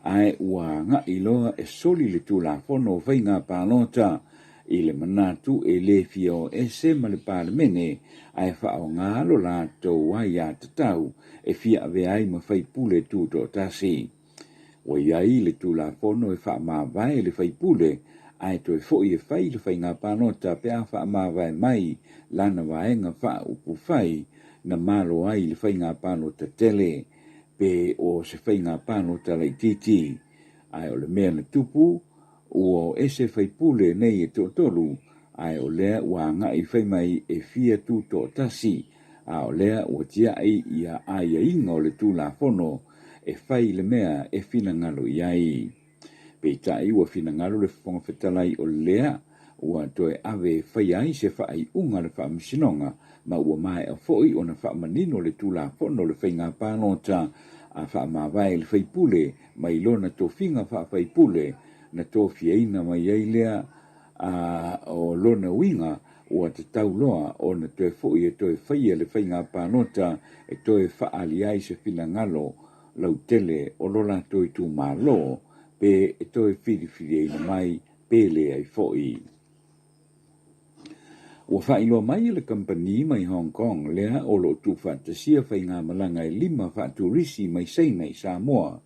ae ua agai loa e soli le Tulafono o Faiga Palota i le manatu e le fia o ese ma le Palemene ae faaaoga lo latou aiatatau e fia avea ai ma faipule tutoatasi. Ua i ai le Tulafono e faamavae le faipule ae toe foi e fai le faiga palota pe a faamavae mai lana vaega faaupufai na malo ai le faiga palota tele pe o se faiga palota laitiiti. Ae o le mea na tupu, ua o ese faipule nei e toatolu, ae o lea ua agai fai mai e fia tutoatasi, a o lea ua tiai ia aiaiga o le Tulafono e fai le mea e finagalo i ai. Peitai ua finagalo le Fofoga Fetalai o lea ua toe ave e faia ai se faaiuga a le Faamasinoga ma ua maea foi ona faamanino le Tulafono o le Faiga Palota a faamavae le faipule mai lona tofiga faafaipule na tofiaina mai ai lea a o lona uiga ua tatau loa ona toe foi e toe faia le faiga palota e toe faaali ai se finagalo lautele o lo latou itumalo pe e toe filifiliaina mai pe leai foi. Ua faailoa mai e le kamupani mai Hong Kong lea o lo o tuufaatasia faigamalaga e lima faaturisi mai Saina i Samoa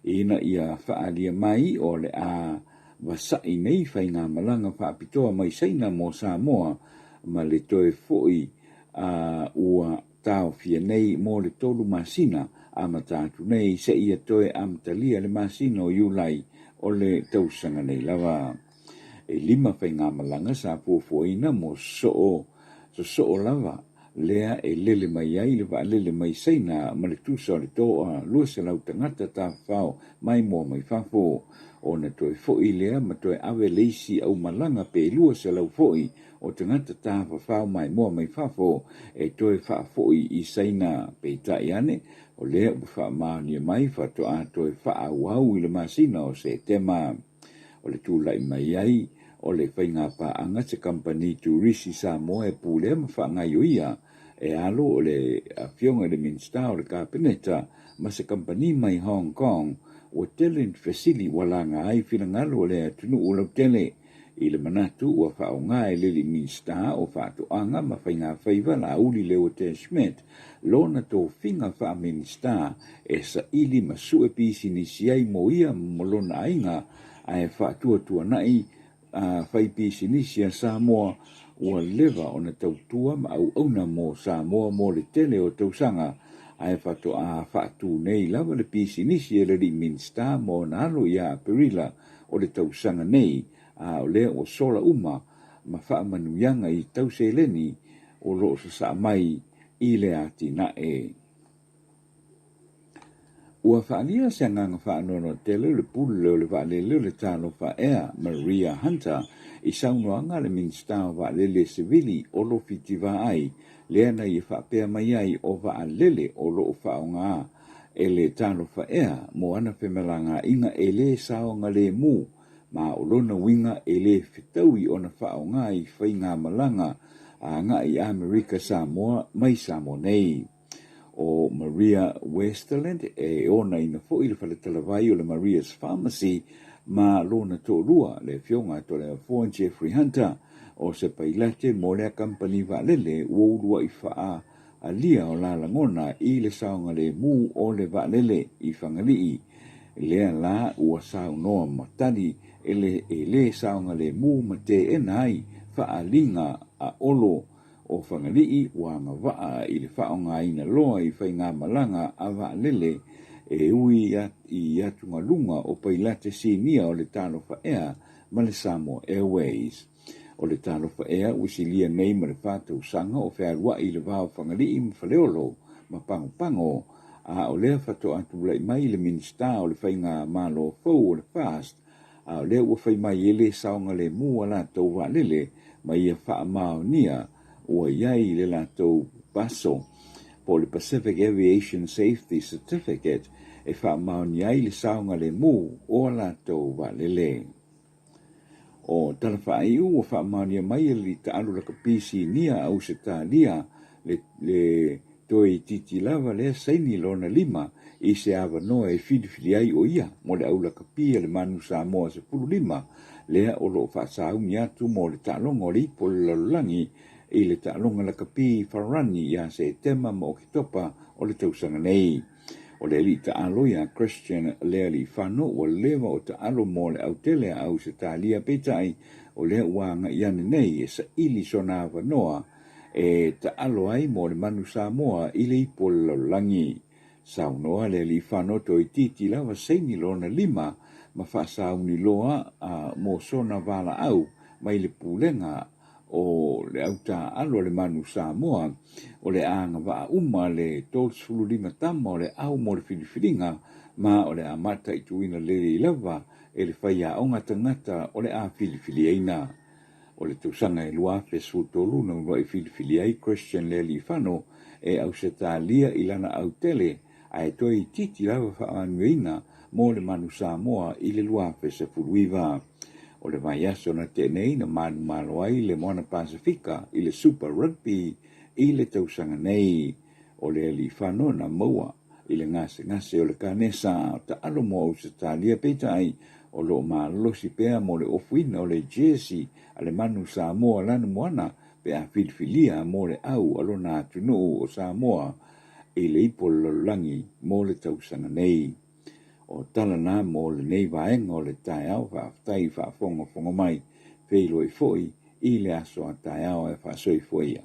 ina ia faaalia mai o le a vasa'i nei faigamalaga faapitoa mai Saina mo Samoa ma le toe fo'i a ua taofia nei mo le tolu masina amata atu nei seia toe amatalia le masina o Iulai o le tausaga nei lava. E lima faigamalaga sa fuafuaina mo soo sosoo lava lea e lele mai ai le vaalele mai Saina ma le tusa o le toa 200 tagata tafafao maimoa mai fafo, ona toe foi lea ma toe ave le isi aumalaga pe 200 foi o tagata tafafao maimoa mai fafo e toe faafoi i Saina. Peitai ane, o lea ua faamaonia mai faatoa toe faaauau i le masina o Setema. O le tulai mai ai o le faigapaaga se kamupani turisi Samoa e pulea ma faagaioia e alo o le Afioga i le Minisita o le Kapeneta ma se kamupani mai Hong Kong, ua tele ni fesili ua laga ai finagalo o le atunuu lautele i le manatu ua faaaoga e le alii Minisita o Faatoaga ma Faigafaiva Laauli Leuatea Schmidt lona tofiga faa-Minisita e saili ma sue pisinisi ai mo ia ma lona aiga ae faatuatuanai a faipisinisi a Samoa ua leva ona tautua ma auauna mo Samoa mo le tele o tausaga ae faatoa faatu nei lava le pisinisi e le alii Minisita ma ona alo ia Aperila o le tausaga nei a o lea ua sola uma ma faamanuiaga i tau seleni o lo o sasaa mai i le atinae. Ua faaalia se agaga faanoanoa tele o le pule o le vaalele o le Talofa Air, Maria Hunter, i saunoaga a le Minisita o Vaalele Sivili Olo Fiti Vaai, lea na ia faapea mai ai o vaalele o lo o faaaoga e le Talofa Air mo ana femalagaaiga e le saogalemu ma o lona uiga e le fetaui ona faaaoga i faigamalaga agai i Amerika Samoa mai Samoa nei. O Maria Westerland e onaina foi le faletalavai o le Maria's Pharmacy ma lona toalua, le Afioga a Toleafoa Jeffrey Hunter, o se pailate mo lea kamupani vaalele ua uluai faa faaalia o la lagona i le saogalemu o le vaalele i Fagalii. Lea la ua saunoa ma tali e le e lē saogalemu ma teena ai faaaliga a Olo o Fagalii ua agavaa i le faaaogaina loa i faigamalaga a vaalele e ui i atugaluga o pailate sinia o le Talofa Air ma le Samoa Airways. O le Talofa Air ua silia nei ma le 4 tausaga o fealuai i le va o Fagalii ma Faleolo ma Pagopago, a o lea faatoa tulai mai le Minisita o le Faigamalo fou o le FAST, a o lea ua fai mai e lē saogalemu a latou vaalele ma ia faamaonia ua i ai le latou PASO po o le Pacific Aviation Safety Certificate e faamaonia ai le saogalemu o a latou vaalele. O tala faaiu ua faamaonia mai e le alii taaalo lakapi sinia a Ausetalia le, le toeitiiti lava lea saini lona lima i se avanoa e filifili ai o ia mo le au lakapi a le Manu Samoa 15 lea o lo o faasauni atu mo le taaloga o le Ipu o le Lalolagi i le taaloga lakapi Farani ia Setema ma Oketopa o le tausaga nei. O le alii taalo ia Christian Lealiifano ua leva o taalo mo le autele a Ausetalia peitai o lea ua agai ane nei e saili sona avanoa e taalo ai mo le Manu Samoa i le Ipu o le Lalolagi. Saunoa Lealiifano toeitiiti lava saini lona lima ma faasauni loa mo sona valaau mai le pulega o le au taaalo a le Manu Samoa o le a agavaa uma le 35 tama o le au mo le filifiliga ma o le a mataituina lelei lava e le faiaoga tagata o le a filifiliaina. O le tausaga e 2013 na uluai filifili ai Christian Lealiifano e Ausetalia i lana autele ae toeitiiti lava faamanuiaina mo le Manu Samoa i le 2019. O le vaiaso na tea nei na manumalo ai le Moana Pasefika i le Super Rugby i le tausaga nei. O Lealiifano na maua i le gasegase o le kanesa taalo mo Ausetalia peitai o lo o malolosi pea mo le ofuina o le jersey a le Manu Samoa lana moana pe a filifilia mo le au a lona atunuu o Samoa i le Ipu o le Lalolagi mo le tausaga nei. O tala na mo lenei vaega o le taeao faafetai i faafogafoga mai feiloai foi i le aso a taeao e faasoifua ia.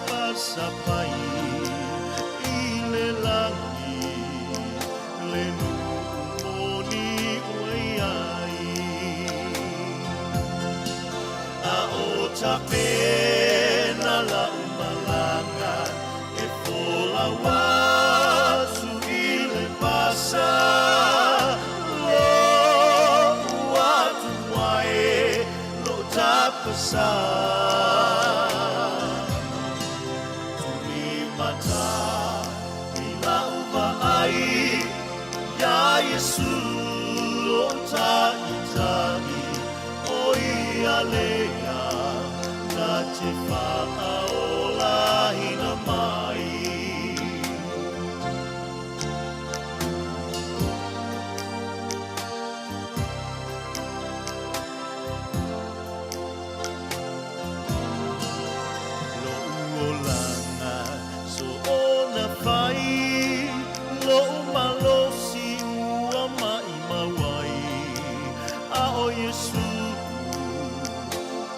sapasapai i le lagi le nuu moni ua i ai. A o tapena la'u malaga e folau atu i le pasa lo'u atua e lo'u tapasā. Tulimata i la'u vaai iā Iesu lo'u Taitai, o ia lea na te faaolaina mai. Lo'u olaga soona fai, lo'u malosi ua ma'imau ai, a o Iesu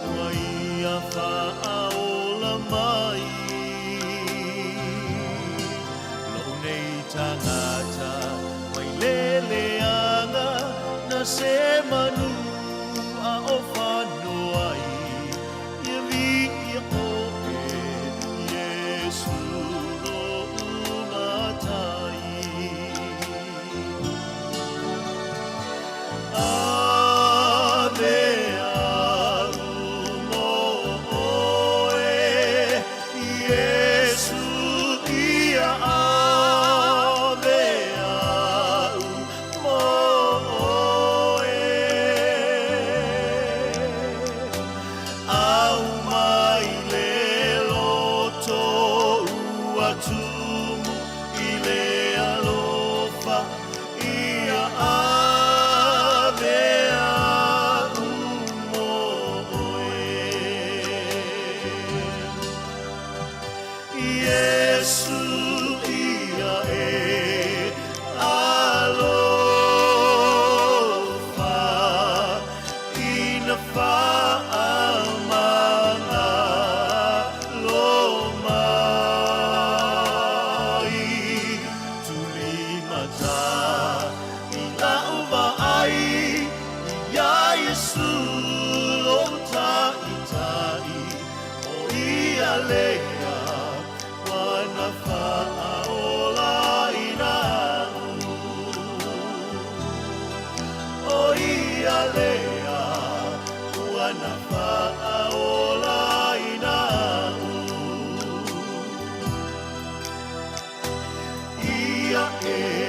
ua ia faaola mai. Lo'u nei tagata mai le leaga na se manu a o fano ai, ia viia oe Iesu lo'u Matai. Ave a'u mo oe, Iesu ia ave a'u mo oe. Aumai le loto ua tumu i le alofa ia ave a'u mo oe. Iesu ia e alofa ina faamagalo mai. Tulimata i la'u vaai iā Iesu lo'u Taitai, o ia lea ua na faaolaina a'u. O ia lea ua na faaolaina a'u. Ia e.